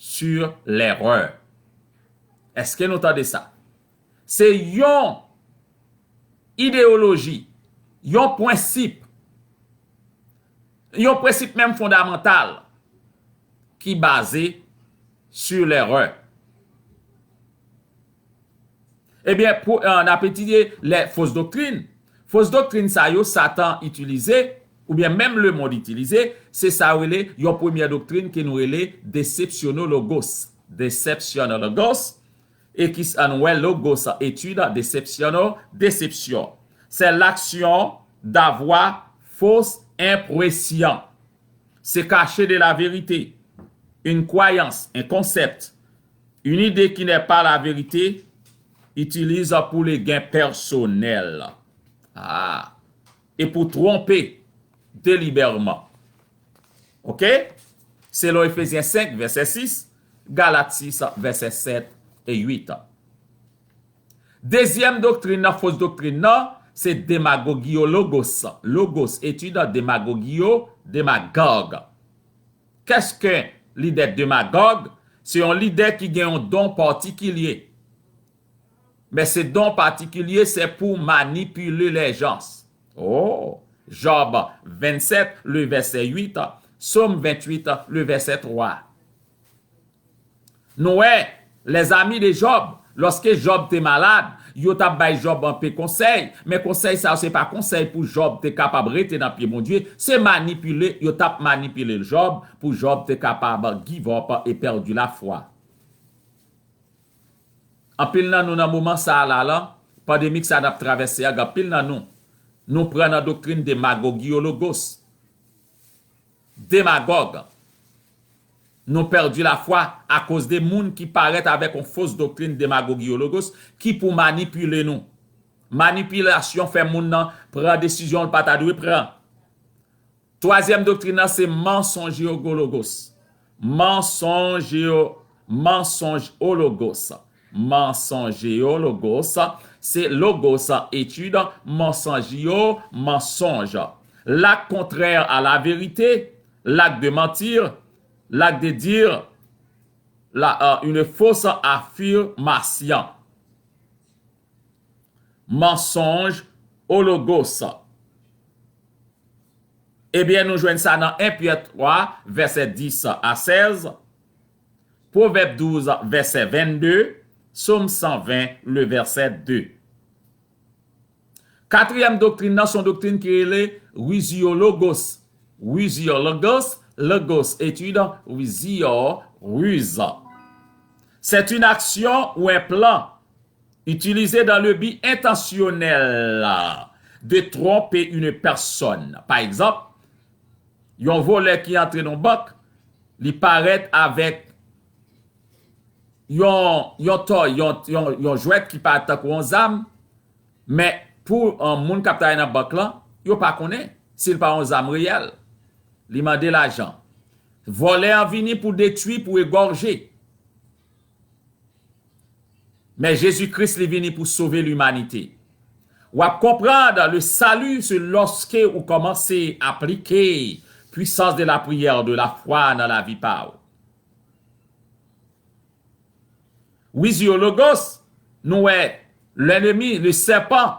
sur l'erreur. Èske nou tande sa? Se yon ideyoloji, yon prensip, yon prensip menm fondamantal ki baze sur l'erreur. Ebyen, pou, euh, n ap etidye lè fos doktrin. Fos doktrin sa yo, Satan itilize, oubyen menm lemonn itilize, se sa yo rele yon premyè doktrin ke nou rele deceptionologos. Deceptionologos, e ki sa nou wè logos, étude, deceptiono, déception. C'est l'action d'avoir fausse impression. Se kache de la vérité. Une croyance, un concept, une idée qui n'est pas la vérité, utilisée pour les gains personnels. Ah. e pou twonpe delibèreman. Oke? Selon Efezyen senk, vèsè sis, Galat sis, vèsè sèt e uit. Dezyèm doktrin nan, fos doktrin nan, se demagogiyologos. Logos, etid, demagogio, demagòg. Qu'est-ce qu'un leader démagogue? Se yon lidè ki gen yon don patikilye. Men se don patikilye, se pou manipile lèjans. Oh! Jòb vennsèt, le vèsè uit, Sòm venntuit, le vèsè twa. Nou wè, lèzami de Jòb, lòske Jòb te malad, yo t ap bay Jòb anpe konsèy, men konsèy sa yo se pa konsèy pou Jòb te kapab rete nan pye Bondye, se manipile, yo t ap manipile Jòb pou Jòb te kapab give up e pèdi lafwa. Anpil nan nou nan moman sa a la, la, pandemik sa n ap travèse a, gen anpil nan nou, nou pran nan doktrin demagogiyologos. Demagòg. Nou pèdi lafwa akoz de moun ki parèt avèk yon fos doktrin demagogiyologos ki pou manipile nou. Manipilasyon fè moun nan pran desizyon l pa ta dwe pran. Twazyèm doktrin nan se mansonjologos. Mansonje-, mansonjologos. Mansonjologos, se logos, etid, mansonjio, mansonj. L'acte contraire à la vérité, l'acte de mentir, l'acte de dire la, euh, une fausse affirmation. Mansonj, ologos. Ebyen, nou jwenn sa nan en Pyè twa, vèsè dis a sèz, Pwovèb douz, vèsè vennde, Sòm san ven, le vèsè de. Katriyèm doktrin nan, se yon doktrin ki rele riziyologos. Riziyologos, logos, etid, riziyo, riz. C'est une action ou un plan utilisé dans le but intentionnel de tromper une personne. Pa egzanp, yon vòlè ki antre nan bank, li parèt avèk yon, yon tòy, yon, yon, yon jwèt ki parèt tankou yon zam, men pou, euh, moun k ap travay nan bank lan, yo pa konnen si l pa yon zam reyèl. Li mande lajan. Vòlè an vini pou detwi, pou egòje. Men Jezi Kris, li vini pou sove limanite. W ap konprann le salut, se lòske ou kòmanse aplike puissance de la prière, de la foi nan lavi pa w. Riziyologos, nou wè, lènmi, le sèpan,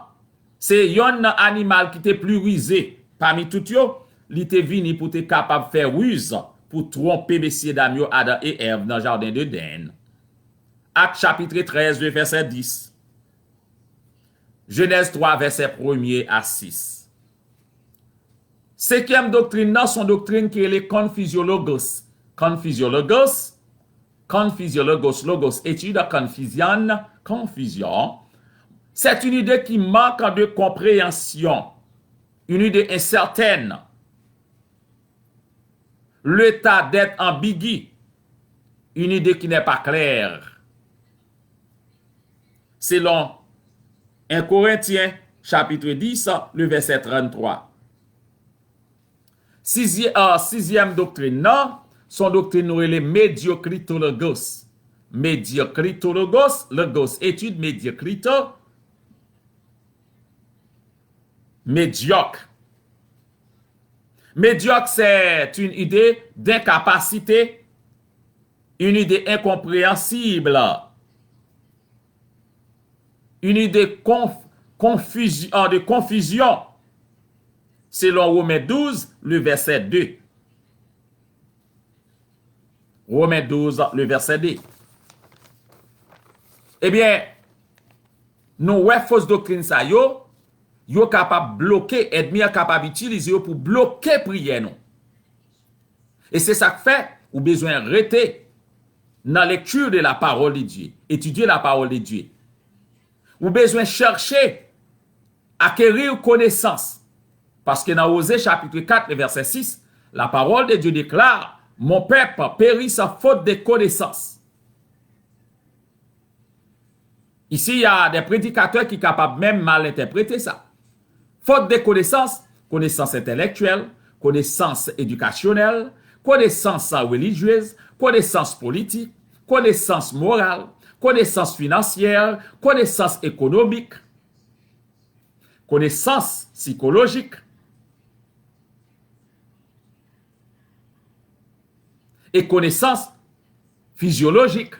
se yonn nan animal ki te pli rize pami tout yo, li te vini pou te kapab fè riz pou twonpe mesyedam yo, Adan e Èv, nan jaden Edenn. Ak chapit trèz, le vèsè dis. Jenèz twa, vèsè premye a sis. Senkyèm doktrin nan, se yon doktrin ki rele konfizyologos. Konfizyologos. Konfizyologos, logos, etid, confusion, confusion. C'est une idée qui manque de compréhension, une idée incertaine. L'état d'être ambigu, une idée qui n'est pas claire. Selon en Korentyen, chapit dis, le vèsè tranntwa. Sizye-, euh, sizyèm doktrin nan, se yon doktrin nou rele medyokritologos. Medyokritologos, logos, etid, medyokrito, médiocre. Médiocre, c'est une idée d'incapacité, une idée incompréhensible, une idée conf-, confusi-, euh, de confusion, selon Romains douze, le verset deux. Romains douze, le verset deux. Ebyen, nou wè fos doktrin sa yo, yo kapab bloke, ènmi an kapab itilize yo pou bloke priyè nou. E se sa k fè ou bezwen rete nan lecture de la parole de Dieu, étudier la parole de Dieu. Ou bezwen chèche acquérir connaissance. Paske nan Oze chapit kat, vèsè sis, la parole de Dieu déclare, mon peuple périt faute de connaissance. Ici, il y a des prédicateurs ki kapab menm mal entèprete sa. Faute de connaissance, konesans entèlektyèl, konesans edikasyonèl, konesans relijyez, konesans politik, konesans moral, konesans finansyè, konesans ekonomik, konesans sikolojik, e konesans fizyolojik,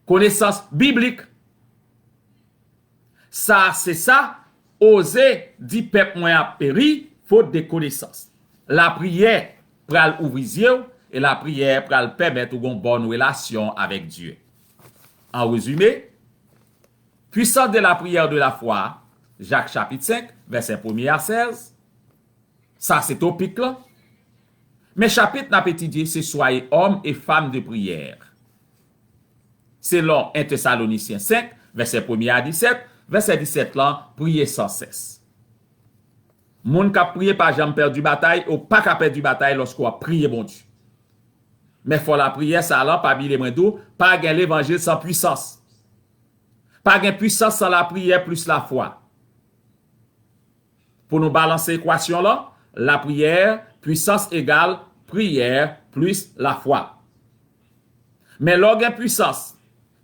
konesans biblik. Sa se sa, oze di pèp mwen ap peri fot de konesans. Lapriyè pral ouvri zye w, e lapriyè pral pèmèt ou gon bòn relasyon avèk Dye. An rezime, puissance de la prière de la foi, Jak chapit senk, vèsè premye a sèz, sa se topik lan. Men chapit n ap etidye se soyez hommes et femmes de prière. Selon en Tesalonisyen senk, vèsè premye a disèt, vèsè disèt lan, priye san sès. Moun k ap priye pa janm pèdi batay, ou pa ka pèdi batay lòske w ap priye Bondye. Men fò lapriyè sa lan, pa bliye mwen di w, pa gen levanjil san pwisans. Pa gen pwisans san lapriyè plis lafwa. Pou nou balanse ekwasyon lan, lapriyè, pwisans egal priyè plis lafwa. Men lè w gen pwisans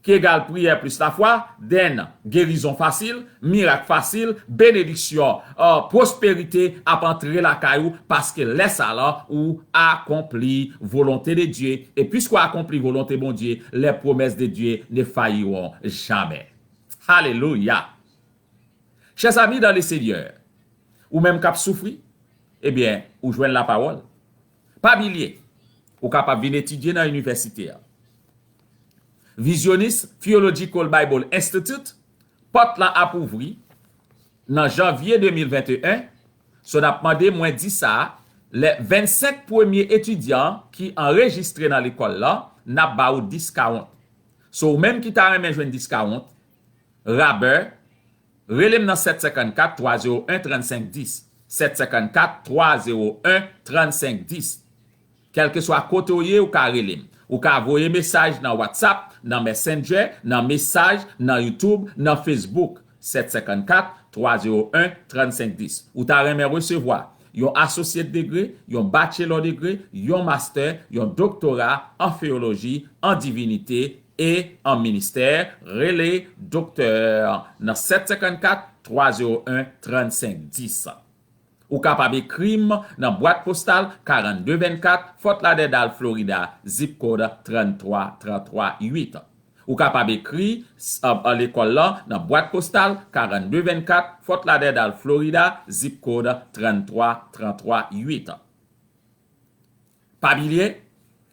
ki egal priyè plis lafwa, then gerizon fasil, mirak fasil, benediksyon, pwosperite ap antre lakay ou, paske lè sa la ou akonpli volonte de Dye. E piske w akonpli volonte Bondye, les promesses de Dieu ne failliront jamais. Alelouya! Chè zami dan le Senyè, ou menm k ap soufri, ebyen, ou jwenn lapawòl. Pa bliye, ou kapab vin etidye nan inivèsite a. Vizyonis Theological Bible Institute, pòt lan ap ouvri nan janvye de mil venteyen, so n ap mande mwen di sa, lè vennsenk premye etidyan ki anrejistre nan lekòl lan, n ap ba ou discount. So ou menm ki ta renmen jwenn discount, rabè, rele m nan sèt senkannkat twa zewo en trannsenk dis, sèt senkannkat twa zewo en trannsenk dis. Kèlkeswa kote w ye, ou ka rele m. Ou ka voye mesaj nan WhatsApp, nan Messenger, nan mesaj, nan YouTube, nan Facebook, sèt senkannkat twa zewo en trannsenk dis. Ou ta renmen resevwa yon associate degree, yon bachelor degree, yon master, yon doktora an teyoloji, an divinite, e an ministè, rele Doktè nan sèt senkannkat twa zewo en trannsenk dis. Ou kapab ekri m nan bwat postal karannde vennkat, Fort Lauderdale, Florida, zip kòd tranntwa tranntwa uit. Ou kapab ekri, uh, lekòl lan nan bwat postal karannde vennkat, Fort Lauderdale, Florida, zip kòd tranntwa tranntwa uit. Pa bliye,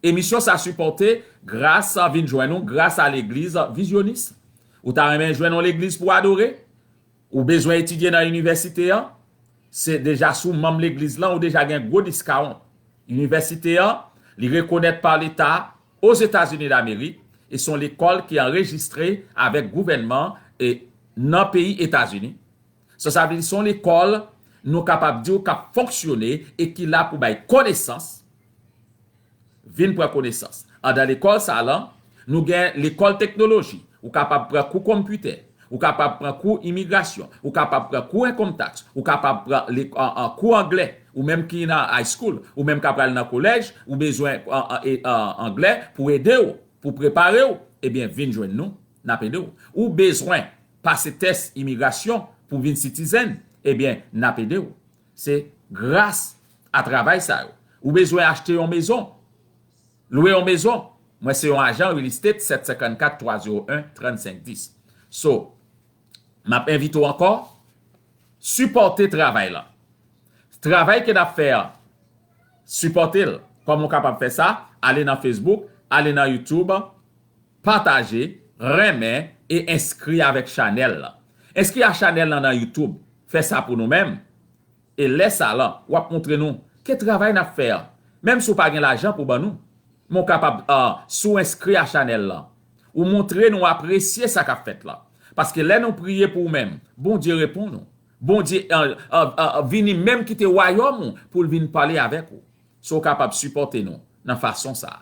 emisyon sa sipòte gras a, vin jwenn ou gras a legliz Vizyonis. Ou ta renmen jwenn yon legliz pou adore? Ou bezwen etidye nan inivèsite an? Se deja si w manm legliz lan, ou deja gen gwo discount. Inivèsite an, li rekonèt pa Leta Ozetazini Damerik, e se yon lekòl ki anrejistre avèk gouvènman e nan peyi Etazini. Sa, sa vle di se yon lekòl nou kapab di w k ap fonksyone e ki la pou bay konesans. Vin pran konesans. Anndan lekòl sa lan, nou gen lekòl teknoloji. Ou kapab pran kou konpitè. Ou kapab pran kou imigrasyon. Ou kapab pran kou income tax. Ou kapab pran le, an, an, kou anglè. Ou menm ki nan high school. Ou menm k ap pral nan kolèj. Ou bezwen an, an, e, an, anglè pou ede w, pou prepare w. Ebyen, vin jwenn nou. N ap ede w. Ou bezwen pase tès imigrasyon pou vin citizen. Ebyen, n ap ede w. Se gras a travay sa yo. Ou bezwen achte yon mezon, lwe yon mezon? Mwen se yon ajan real estate, sèt senkannkat twa zewo en trannsenk dis. So, m ap envite w ankò, sipòte travay lan. Travay ke n ap fè a, sipòte l. Kòman w kapab fè sa? Ale nan Facebook, ale nan YouTube, pataje, renmen e enskri avèk chanèl lan. Enskri a chanèl lan nan YouTube. Fè sa pou nou menm. E lè sa lan, w ap montre nou ke travay n ap fè a, menm si w pa gen lajan pou ban nou, men w kapab, ah, si w enskri a chanèl lan, ou montre nou apresye sa k ap fèt la. Paske lè nou priye pou ou menm, Bondye reponn ou. Bondye, ah, ah, ah, vini menm kite wayòm ou pou l vin pale avèk ou. So w kapab sipòte nou nan fason sa a.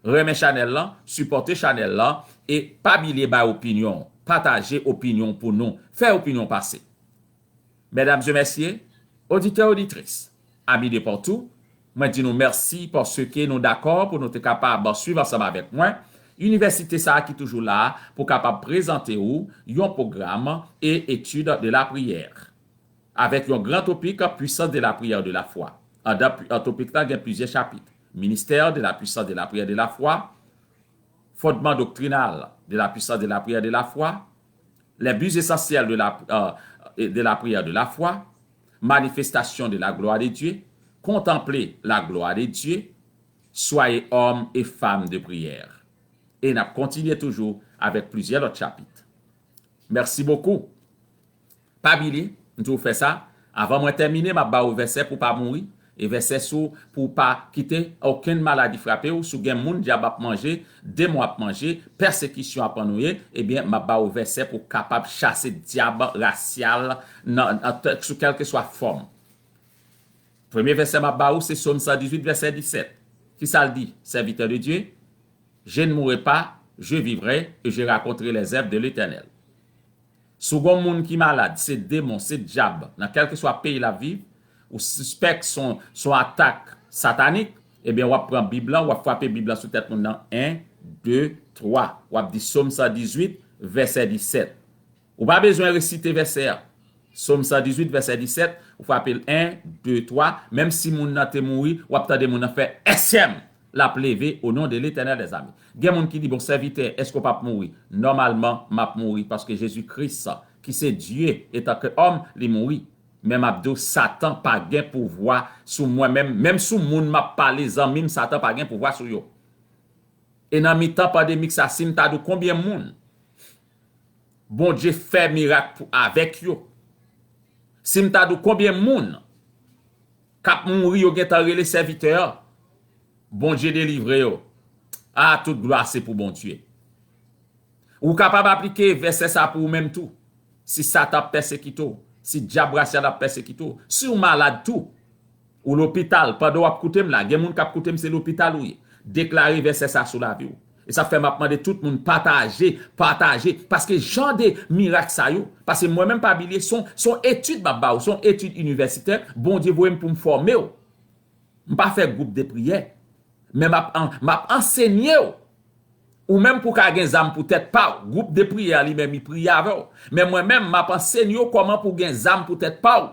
Renmen chanèl lan, sipòte chanèl lan, e pa bliye bay opinyon w, pataje opinyon w pou nou, fè opinyon w pase. Medam e mesye, oditè, oditris, ami de partou, mwen di nou mèsi paske nou dakò pou nou te kapab swiv ansanm avèk mwen inivèsite sa a ki toujou la pou kapab prezante ou yon pwogram e etid de la priyè avèk yon gran topik, puissance de la prière de la foi. Andan topik la gen plizyè chapit. Ministère de la puissance de la prière de la foi, fondement doctrinal de la puissance de la prière de la foi, les buts essentiels de la, euh, de la prière de la foi, manifestation de la gloire de Dieu, contempler la gloire de Dieu, soyez homme et femme de prière. E n ap kontinye toujou avèk plizyè lòt chapit. Mèsi bokou. Pa bliye, m toujou fè sa. Avan mwen tèmine, m ap ba ou vèsè pou pa mouri. E vèsè sou pou w pa kite okenn maladi frape w. Si w gen moun dyab ap manje, demon ap manje, pèsekisyon ap annuye, ebyen, m ap ba ou vèsè pou w kapab chase dyab rasyal nan, nan, sou kèlkeswa fòm. Premye vèsè m ap ba ou, se Sòm san dizuit, vèsè disèt. Kisa l di, serviteur de Dieu? Je ne mourrai pas, je vivrai et je raconterai les œuvres de l'Éternel. Si w gen yon moun ki malad, se demon, se dyab, nan kèlkeswa peyi l ap viv, ou sispèk se yon, se yon atak satanik, ebyen, w ap pran Bib lan, w ap frape Bib lan sou tèt moun nan, en, de, twa. W ap di Sòm san dizuit, vèsè disèt. Ou pa bezwen resite vèsè a. Sòm san dizuit, vèsè disèt, ou frape l en, de, twa. Menm si moun nan te mouri, w ap tande moun nan fè S M. L ap leve, au nom de l'Éternel des armées. Gen moun ki di, bon, sèvitè, èske w p ap mouri? Nòmalman, m ap mouri, paske Jezi Kris, ki se Dye, etanke òm, li mouri. Men m ap di w, Satan pa gen pouvwa sou mwen menm, menm sou moun m ap pale, zanmi m, Satan pa gen pouvwa sou yo. E nan mitan pandemik sa, si m ta di w konbyen moun Bondye fè mirak pou, avèk yo, si m ta di w konbyen moun k ap mouri yo gentan rele sèvitè a, Bondye delivre yo. A, tout glwa se pou Bondye. Ou kapab aplike vèsè sa pou ou menm tou. Si Satan ap pèsekite w, si dyab rasyal ap pèsekite w, si w malad tou, ou lopital, pandan w ap koute m la, gen moun k ap koute m, se lopital ou ye. Deklare vèsè sa sou lavi w. E sa fè m ap mande tout moun pataje, pataje, paske jan de mirak sa yo, paske mwen menm pa bliye, se yon, se yon etid m ap ba w, se yon etid inivèsitè, Bondye voye m pou m fòme w. M pa fè gwoup de priyè, men m ap an-, m ap ansenye w. Ou menm pou w ka gen zam pou tèt pa w, gwoup de priyè a li menm li priye avè w. Men mwen menm, m ap ansenye w kòman pou w gen zam pou tèt pa w.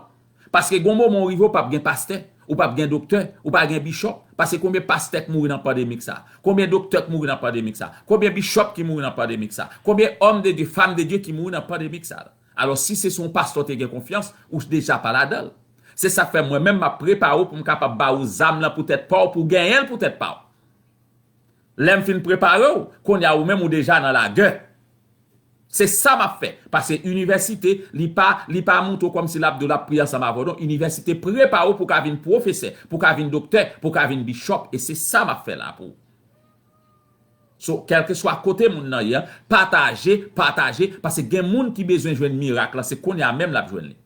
Paske gon moman w rive, w p ap gen pastè, ou p ap gen doktè, ou p ap gen bichòp. Paske konbyen pastè k mouri nan pandemik sa? Konbyen doktè k mouri nan pandemik sa? Konbyen bichòp ki mouri nan pandemik sa? Konbyen òm de Dye, fanm de Dye ki mouri nan pandemik sa? Alò, si se sou yon pastè w te gen konfyans, ou deja pa ladan l. Se sa k fè mwen menm m ap prepare w pou m kapab ba ou zam lan pou tèt pa w, pou w genyen l pou tèt pa w. Lè m fin prepare w, kounye a ou menm ou deja nan lagè. Se sa m ap fè. Paske inivèsite, li pa, li pa montre w kòmsi l ap di w l ap priye ansanm avè w. Non, inivèsite prepare w pou w ka vin pwofesè, pou w ka vin doktè, pou w ka vin bichòp. E se sa m ap fè la pou ou. So, kèlkeswa kote moun nan ye a, pataje, pataje, paske gen moun ki bezwen jwenn mirak lan, se kounye a menm l ap jwenn li.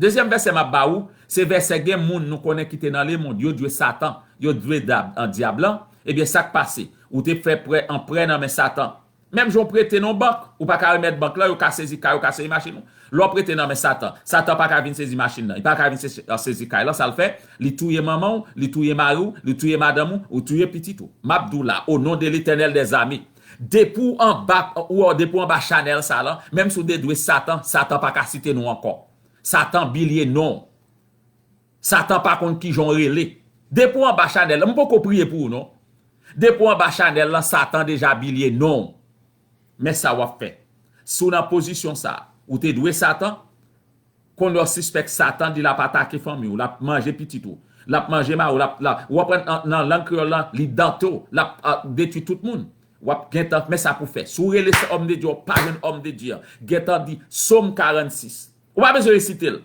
Dezyèm vèsè m ap ba ou, se vèsè gen moun nou konnen ki te nan lemonn, yo dwe Satan, yo dwe dab-, an dyab lan. Ebyen, sa k pase? Ou te fè prè, an prè nan men Satan. Menm jan w prete nan yon bank, ou pa ka remèt bank lan, yo ka sezi kay ou, ka sezi machin ou. Lè w prete nan men Satan, Satan pa ka vin sezi machin nan, li pa ka vin se-, sezi kay lan, sa l fè? Li touye manman w, li touye mari w, li touye madanm ou, ou touye pitit ou. M ap di w la, au nom de l'Éternel des armées, depi w anba, ou, depi w anba chanèl sa lan, menm si w te dwe Satan, Satan pa ka site non ankò. Satan bliye non w. Satan pa konn kijan w rele. Depi w anba chanèl lan, m poko priye pou ou non. Depi w anba chanèl lan, Satan deja bliye non w. Men sa w ap fè. Si w nan pozisyon sa, ou te dwe Satan, kounye a w sispèk Satan di l ap atake fanmi w, l ap manje pitit ou, l ap manje mari w, l ap, l ap, w ap pran nan, nan lang kreyòl lan, li dante w, l ap, a, detwi tout moun. W ap gentan, men sa pou fè. Si w rele se òm de Dye, w pa jwenn òm de Dye an, gentan di Sòm karannsis. Ou pa bezwen resite l.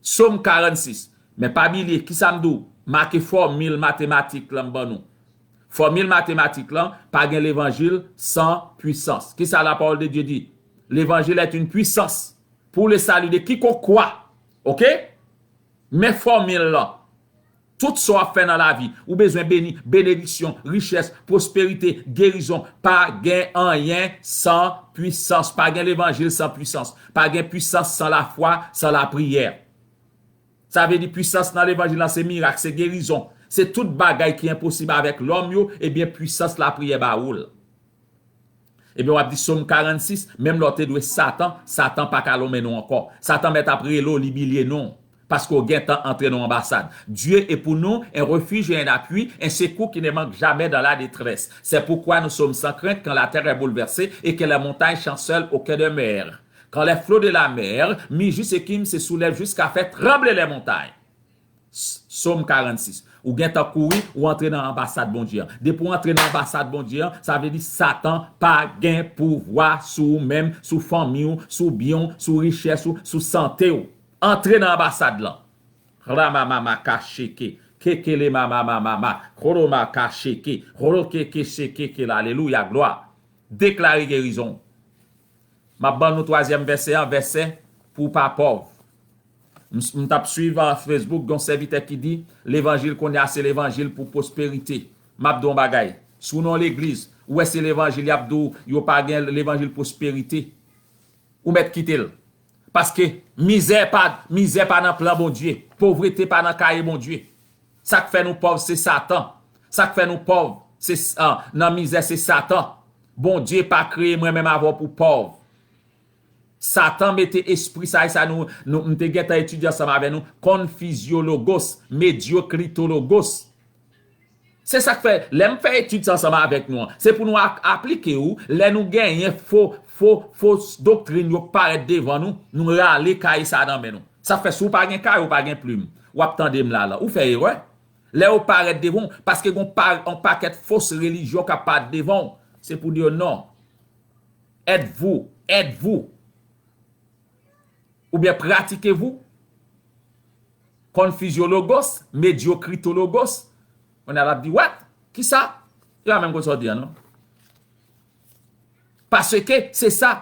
Sòm karannsis. Men pa bliye, kisa m di w? Make fòmil matematik lan m ban nou. Fòmil matematik lan, pa gen levanjil san pwisans. Kisa la parole de Dieu dit? L'évangile est une puissance pour le salut de quiconque croit. Oke? Men fòmil lan. Tout sa w ap fè nan lavi, ou bezwen beni, benediksyon, richès, pwosperite, gerizon. Pa gen anyen san pwisans. Pa gen levanjil san pwisans. Pa gen pwisans san lafwa, san lapriyè. Sa vle di pwisans nan levanjil lan se mirak, se gerizon. Se tout bagay ki enposib avèk lòm yo, ebyen pwisans lapriyè ba ou l. Ebyen w ap di Sòm karannsis, menm lè w te dwe Satan, Satan pa ka lonmen nou ankò. Satan mèt ap rele w, li bilye non w. Paske w gentan antre nan yon anbasad. Dieu est pour nous un refuge et un appui, un secours qui ne manque jamais dans la détresse. C'est pourquoi nous sommes sans crainte quand la terre est bouleversée et que les montagnes chancelent au cœur de mer. Quand les flots de la mer, mi-justice et qui se soulèvent jusqu'à faire trembler les montagnes. Sòm karannsis. Ou gentan kouri, ou antre nan anbasad Bondye an. Depi w antre nan anbasad Bondye an, sa vle di Satan pa gen pouvwa sou ou menm, sou fanmi w, sou byen w, sou richès ou, sou sante w. Antre nan anbasad lan. Ramamama kacheke, kekele mamamama, koroma kacheke, rolo keke seke kele, alelouya, glwa. Deklare gerizon w. M ap ban nou twazyèm vèsè an, vèsè pou w pa pòv. M, m t ap swiv a Facebook, gen yon sèvitè ki di, levanjil kounye a se levanjil pou pwosperite. M ap di w yon bagay. Si w nan yon legliz, ou wè se levanjil y ap di w, yo pa gen levanjil pwosperite, ou mèt kite l. Paske mizè pa, mizè pa nan plan Bondye. Povrete pa nan kaye Bondye. Sa k fè nou pòv se Satan. Sa k fè nou pòv se, ah, nan mizè se Satan. Bondye pa kreye mwen menm avè w pou pòv. Satan mete espri sa, e sa nou, nou, m te gentan etidye ansanm avè nou, konfizyologos, medyoklitologos. Se sa k fè, lè m fè etid sa ansanm avèk nou an, se pou nou ak-, aplike w, lè nou genyen fo, fo, fo doktrin yo parèt devan nou, nou rale kay sa nan men nou. Sa fè si w pa gen kay, ou pa gen plim, w ap tande m la la, ou fè erè. Lè yo parèt devan w, paske gen pa, yon pakèt fos relijyon k ap parèt devan w, se pou di yo non. Êtes-vous, êtes-vous, oubyen pratiquez-vous, konfizyologos, medyokritologos. Kounye a l ap di, what? Kisa? Li pa menm konn sa w di an, non. Paske se sa.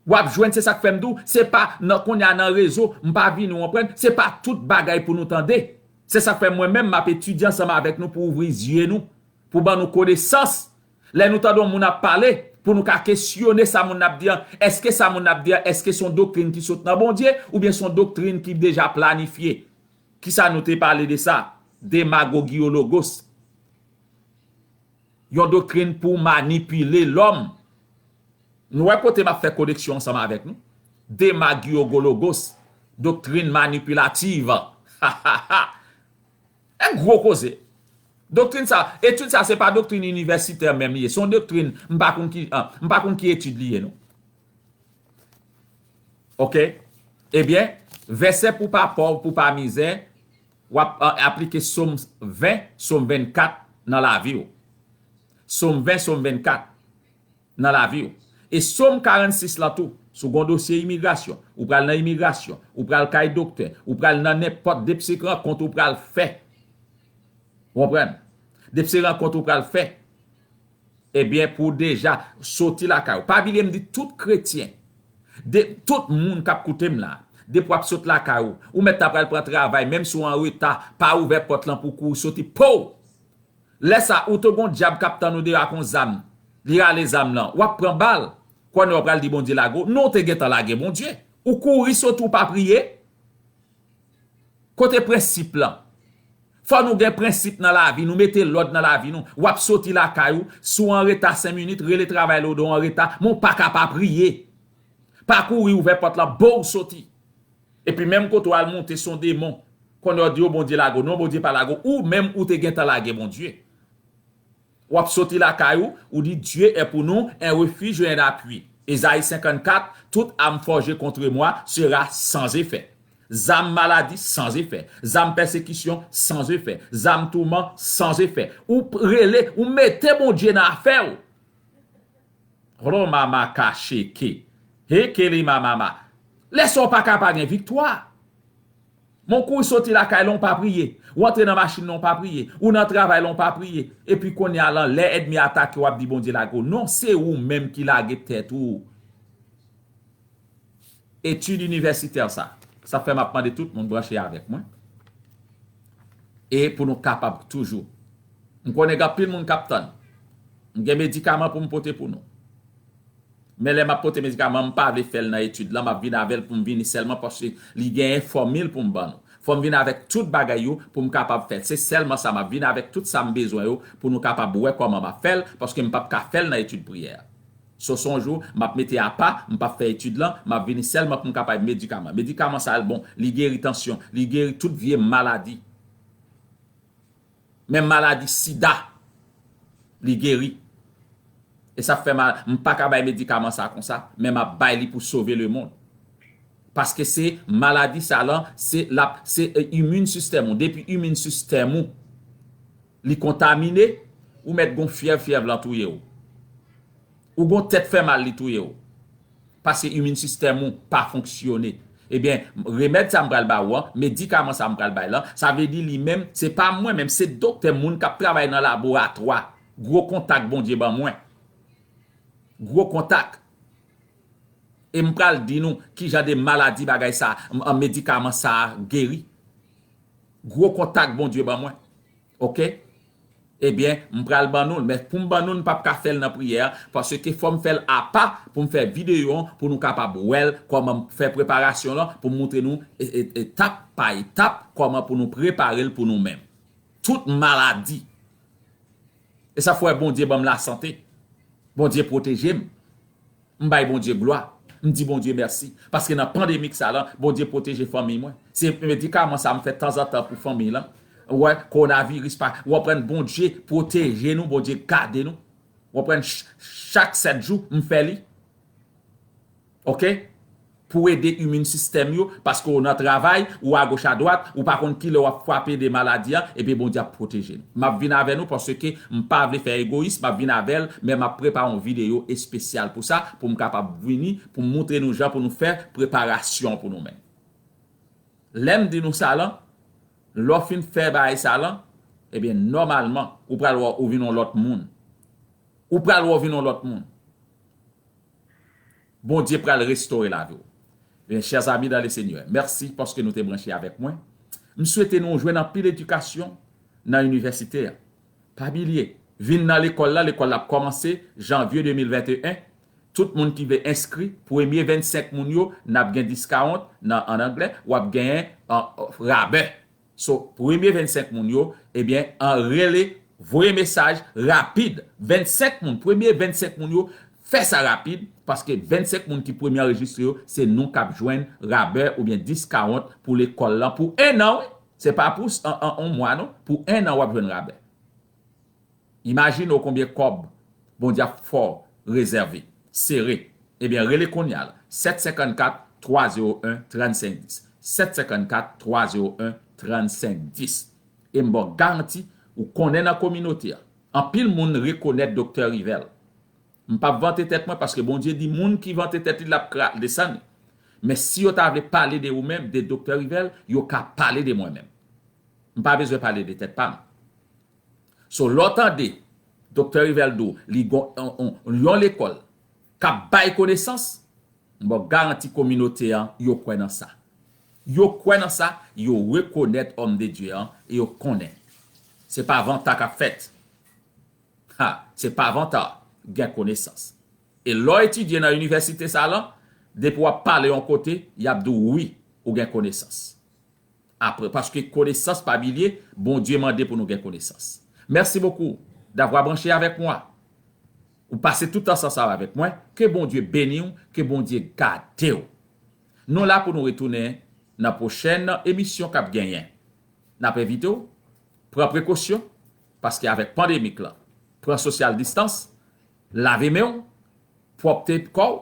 W ap jwenn, se sa k fè m di w, se pa nan kounye a nan rezo, m pa vini, w konprann, se pa tout bagay pou nou tande. Se sa k fè mwen menm, m ap etidye ansanm avèk nou pou ouvri zye nou, pou ban nou konesans. Lè nou tande yon moun ap pale, pou nou ka kesyone sa moun nan ap di an, èske sa moun nan ap di an, èske se yon doktrin ki sot nan Bondye, oubyen se yon doktrin ki deja planifye? Kisa nou te pale de sa? Demagogiyologos. Yon doktrin pou manipile lòm. Nou wè kote m ap fè koneksyon ansanm avèk nou? Demagogiyologos, doktrin manipilativ. Ha, ha, ha. E gwo koze. Doktrin sa, etid sa, se pa doktrin inivèsitè menm li ye. Se yon doktrin, m pa konn ki, ah, m pa konn ki etid li ye, non. Oke? Ebyen, vèsè pou pa pòv, pou pa mizè, w ap, ah, aplike Sòm ven, Sòm vennkat nan lavi w. Sòm ven, Sòm vennkat nan lavi w. E Sòm karannsis lan tou, si w gen yon dosye imigrasyon, ou pral nan imigrasyon, ou pral kay doktè, ou pral nan nenpòt, depi se rankont ou pral fè. Ou konprann? Depi se rankont ou pral fè, ebyen, pou w deja soti lakay ou. Pa bliye m di tout kretyen, de, tout moun k ap koute m la, depi w ap sot lakay ou, ou mèt ta pral pran travay, menm si w an reta, pa ouvè pòt lan pou w kouri soti, pow! Lè sa, ou te gon dyab k ap tann ou deyò ak yon zam. Li rale zam lan. W ap pran bal. Kounye a w pral di Bondye lage w. Non, w te gentan lage Bondye. Ou kouri soti, ou pa priye. Kote prensip lan? Fò nou gen prensip nan lavi nou, mete lòd nan lavi nou. W ap soti lakay ou, si w an reta senk minit, rele travay la, w di w an reta, men w pa ka pa priye. Pa kouri ouvè pòt lan, bow, soti. Epi menm kote w al monte, se yon demon. Kounye a w di yo Bondye lage w. Non, Bondye pa lage w. Ou menm ou te gentan lage Bondye. W ap soti lakay ou, ou di, Dieu est pour nous un refuge et un appui. Ezayi senkannkat, toute arme forgée contre moi sera sans effet. Zam maladi, sans effet. Zam pèsekisyon, sans effet. Zam touman, sans effet. Ou p-, rele, ou mete Bondye nan afè w. Romama kacheke. Hekele mamama. Lè sa w pa ka pa gen viktwa. Men w kouri soti lakay la, w pa priye. W antre nan machin nan, w pa priye. Ou nan travay la, w pa priye. Epi kounye a lan, lè ènmi atake w, w ap di Bondye lage w. Non, se ou menm ki lage tèt ou. Etid inivèsitè sa. Sa fè m ap mande tout moun branche avèk mwen. E pou nou kapab toujou. M konnen gen anpil moun k ap tann. M gen medikaman pou m pote pou nou. Men lè m ap pote medikaman, m pa vle fè l nan etid lan, m ap vin avè l pou m vini sèlman paske li genyen fòmil pou m ban nou. Fò m vin avèk tout bagay yo pou m kapab fè l. Se sèlman sa, m ap vin avèk tout sa m bezwen yo pou nou kapab wè kòman m ap fè l, paske m p ap ka fè l nan etid priyè a. So, se yon jou, m ap mete apa, m p ap fè etid lan, m ap vini sèlman pou m ka pale medikaman. Medikaman sa a, l bon, li geri tansyon, li geri tout vye maladi. Menm maladi sida, li geri. E sa fè mal, m pa ka bay medikaman sa a konsa, men m ap bay li pou sove lemonn. Paske se maladi sa lan, se l ap, se, e, imin sistèm ou. Depi imin sistèm ou, li kontamine, ou mèt gon fyèv, fyèv lan touye w. Ou gon tèt fè mal, li touye w. Paske imin sistèm ou pa fonksyone. Ebyen, remèd sa m pral ba ou an, medikaman sa m pral bay lan, sa vle di li menm, se pa mwen menm, se doktè, moun k ap travay nan laboratwa. Gwo kontak Bondye ban mwen. Gwo kontak. E m pral di nou kijan de maladi bagay sa, m, an medikaman sa geri. Gwo kontak Bondye ban mwen. Oke? Ebyen, m pral ban nou l, men pou m ban nou l, m p ap ka fè l nan priyè, paske fò m fè l apa pou m fè videyo an, pou nou kapab wè l, kòman m fè preparasyon lan, pou m montre nou e, e, etap pa etap, kòman pou nou prepare l pou nou menm. Tout maladi. E sa fè Bondye ban m lasante. Bondye pwoteje m. M bay Bondye glwa. M di Bondye mèsi. Paske nan pandemik sa lan, Bondye pwoteje fanmi mwen. Se medikaman sa m fè tanzantan pou fanmi lan. Ou wè, kowonaviris pa, ou konprann, Bondye pwoteje nou, Bondye gade nou. Ou konprann, ch-, chak sèt jou, m fè li. Oke? Pou ede imin sistèm yo, paske w nan travay, ou agoch adwat, ou pa konn kilè w ap frape de maladi a, epi Bondye ap pwoteje nou. M ap vin avè nou paske m pa vle fè egoyis, m ap vin avè l, men m ap prepare yon videyo espesyal pou sa, pou m kapab vini, pou m montre nou jan pou nou fè preparasyon pou nou menm. Lè m di nou sa lan, lè w fin fè bagay sa lan, ebyen, nòmalman, ou pral wè ou vin yon lòt moun. Ou pral wè ou vin yon lòt moun. Bondye pral restore lavi w. Ebyen, chè zami dan le Senyè, mèsi paske nou te branche avèk mwen. M swete nou jwenn anpil edikasyon nan inivèsite a. Pa bliye, vin nan lekòl la, lekòl la ap kòmanse janvye de mil venteyen. Tout moun ki vle enskri, premye vennsenk moun yo, n ap gen discount nan, an anglè, w ap genyen, an, rabè. So, premye vennsenk moun yo, ebyen, an rele, voye mesaj rapid. Vennsenk moun, premye vennsenk moun yo, fè sa rapid, paske vennsenk moun ki premye anrejistre yo, se nou k ap jwenn rabè oubyen discount pou lekòl lan pou en an, wi. Se pa pou s-, an, an, on mwa, non. Pou en an, w ap jwenn rabè. Imajine w konbyen kòb Bondye ap fè w rezève, sere. Ebyen, rele kounye a la, sèt senkannkat, twa zewo en, trannsenk dis. Sèt senkannkat, twa zewo en, trannsenk dis. E m ba w garanti, ou konnen nan kominote a, anpil moun rekonèt Doktè Rivel. M p ap vante tèt mwen, paske Bondye di moun ki vante tèt li, l ap kra-, desann li. Men si yo ta vle pale de ou menm, de Doktè Rivel, yo ka pale de mwen menm. M pa bezwen pale de tèt pa m. So, lè w tande Doktè Rivel di w li gon, on, on, yon lekòl k ap bay konesans, m ba w garanti kominote an, yo kwè nan sa. Yo kwè nan sa, yo rekonèt òm de Dye an, e yo konnen. Se pa vanta k ap fèt. Ha, se pa vanta gen konesans. E lè w etidye nan inivèsite sa lan, depi w ap pale yon kote, y ap di w wi, ou gen konesans. Apre, paske konesans pa bliye, Bondye mande pou nou gen konesans. Merci beaucoup d'avoir branché avec moi. Ou pase tout tan sa sa avèk mwen. Ke Bondye beni w, ke Bondye gade w. Nou la pou nou retounen nan pwochèn emisyon k ap genyen. N ap envite w, pran prekosyon, paske avèk pandemik lan, pran sosyal distans, lave men w, pwòpte kò w,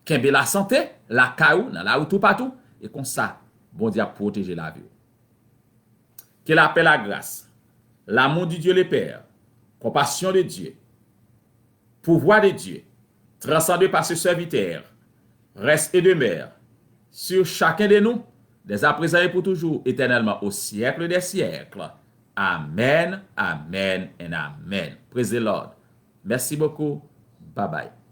kenbe lasante, lakay ou, nan lari toupatou, e konsa, Bondye ap pwoteje lavi w. Que la paix, la grâce, l'amour du Dieu le Père, compassion de Dieu, pouvoir de Dieu, transcendé par ce serviteur, reste et demeure sur chacun de nous, dès à présent et pour toujours, éternellement, au siècle des siècles. Amen, amen and amen. Praise the Lord. Merci beaucoup. Bye bye.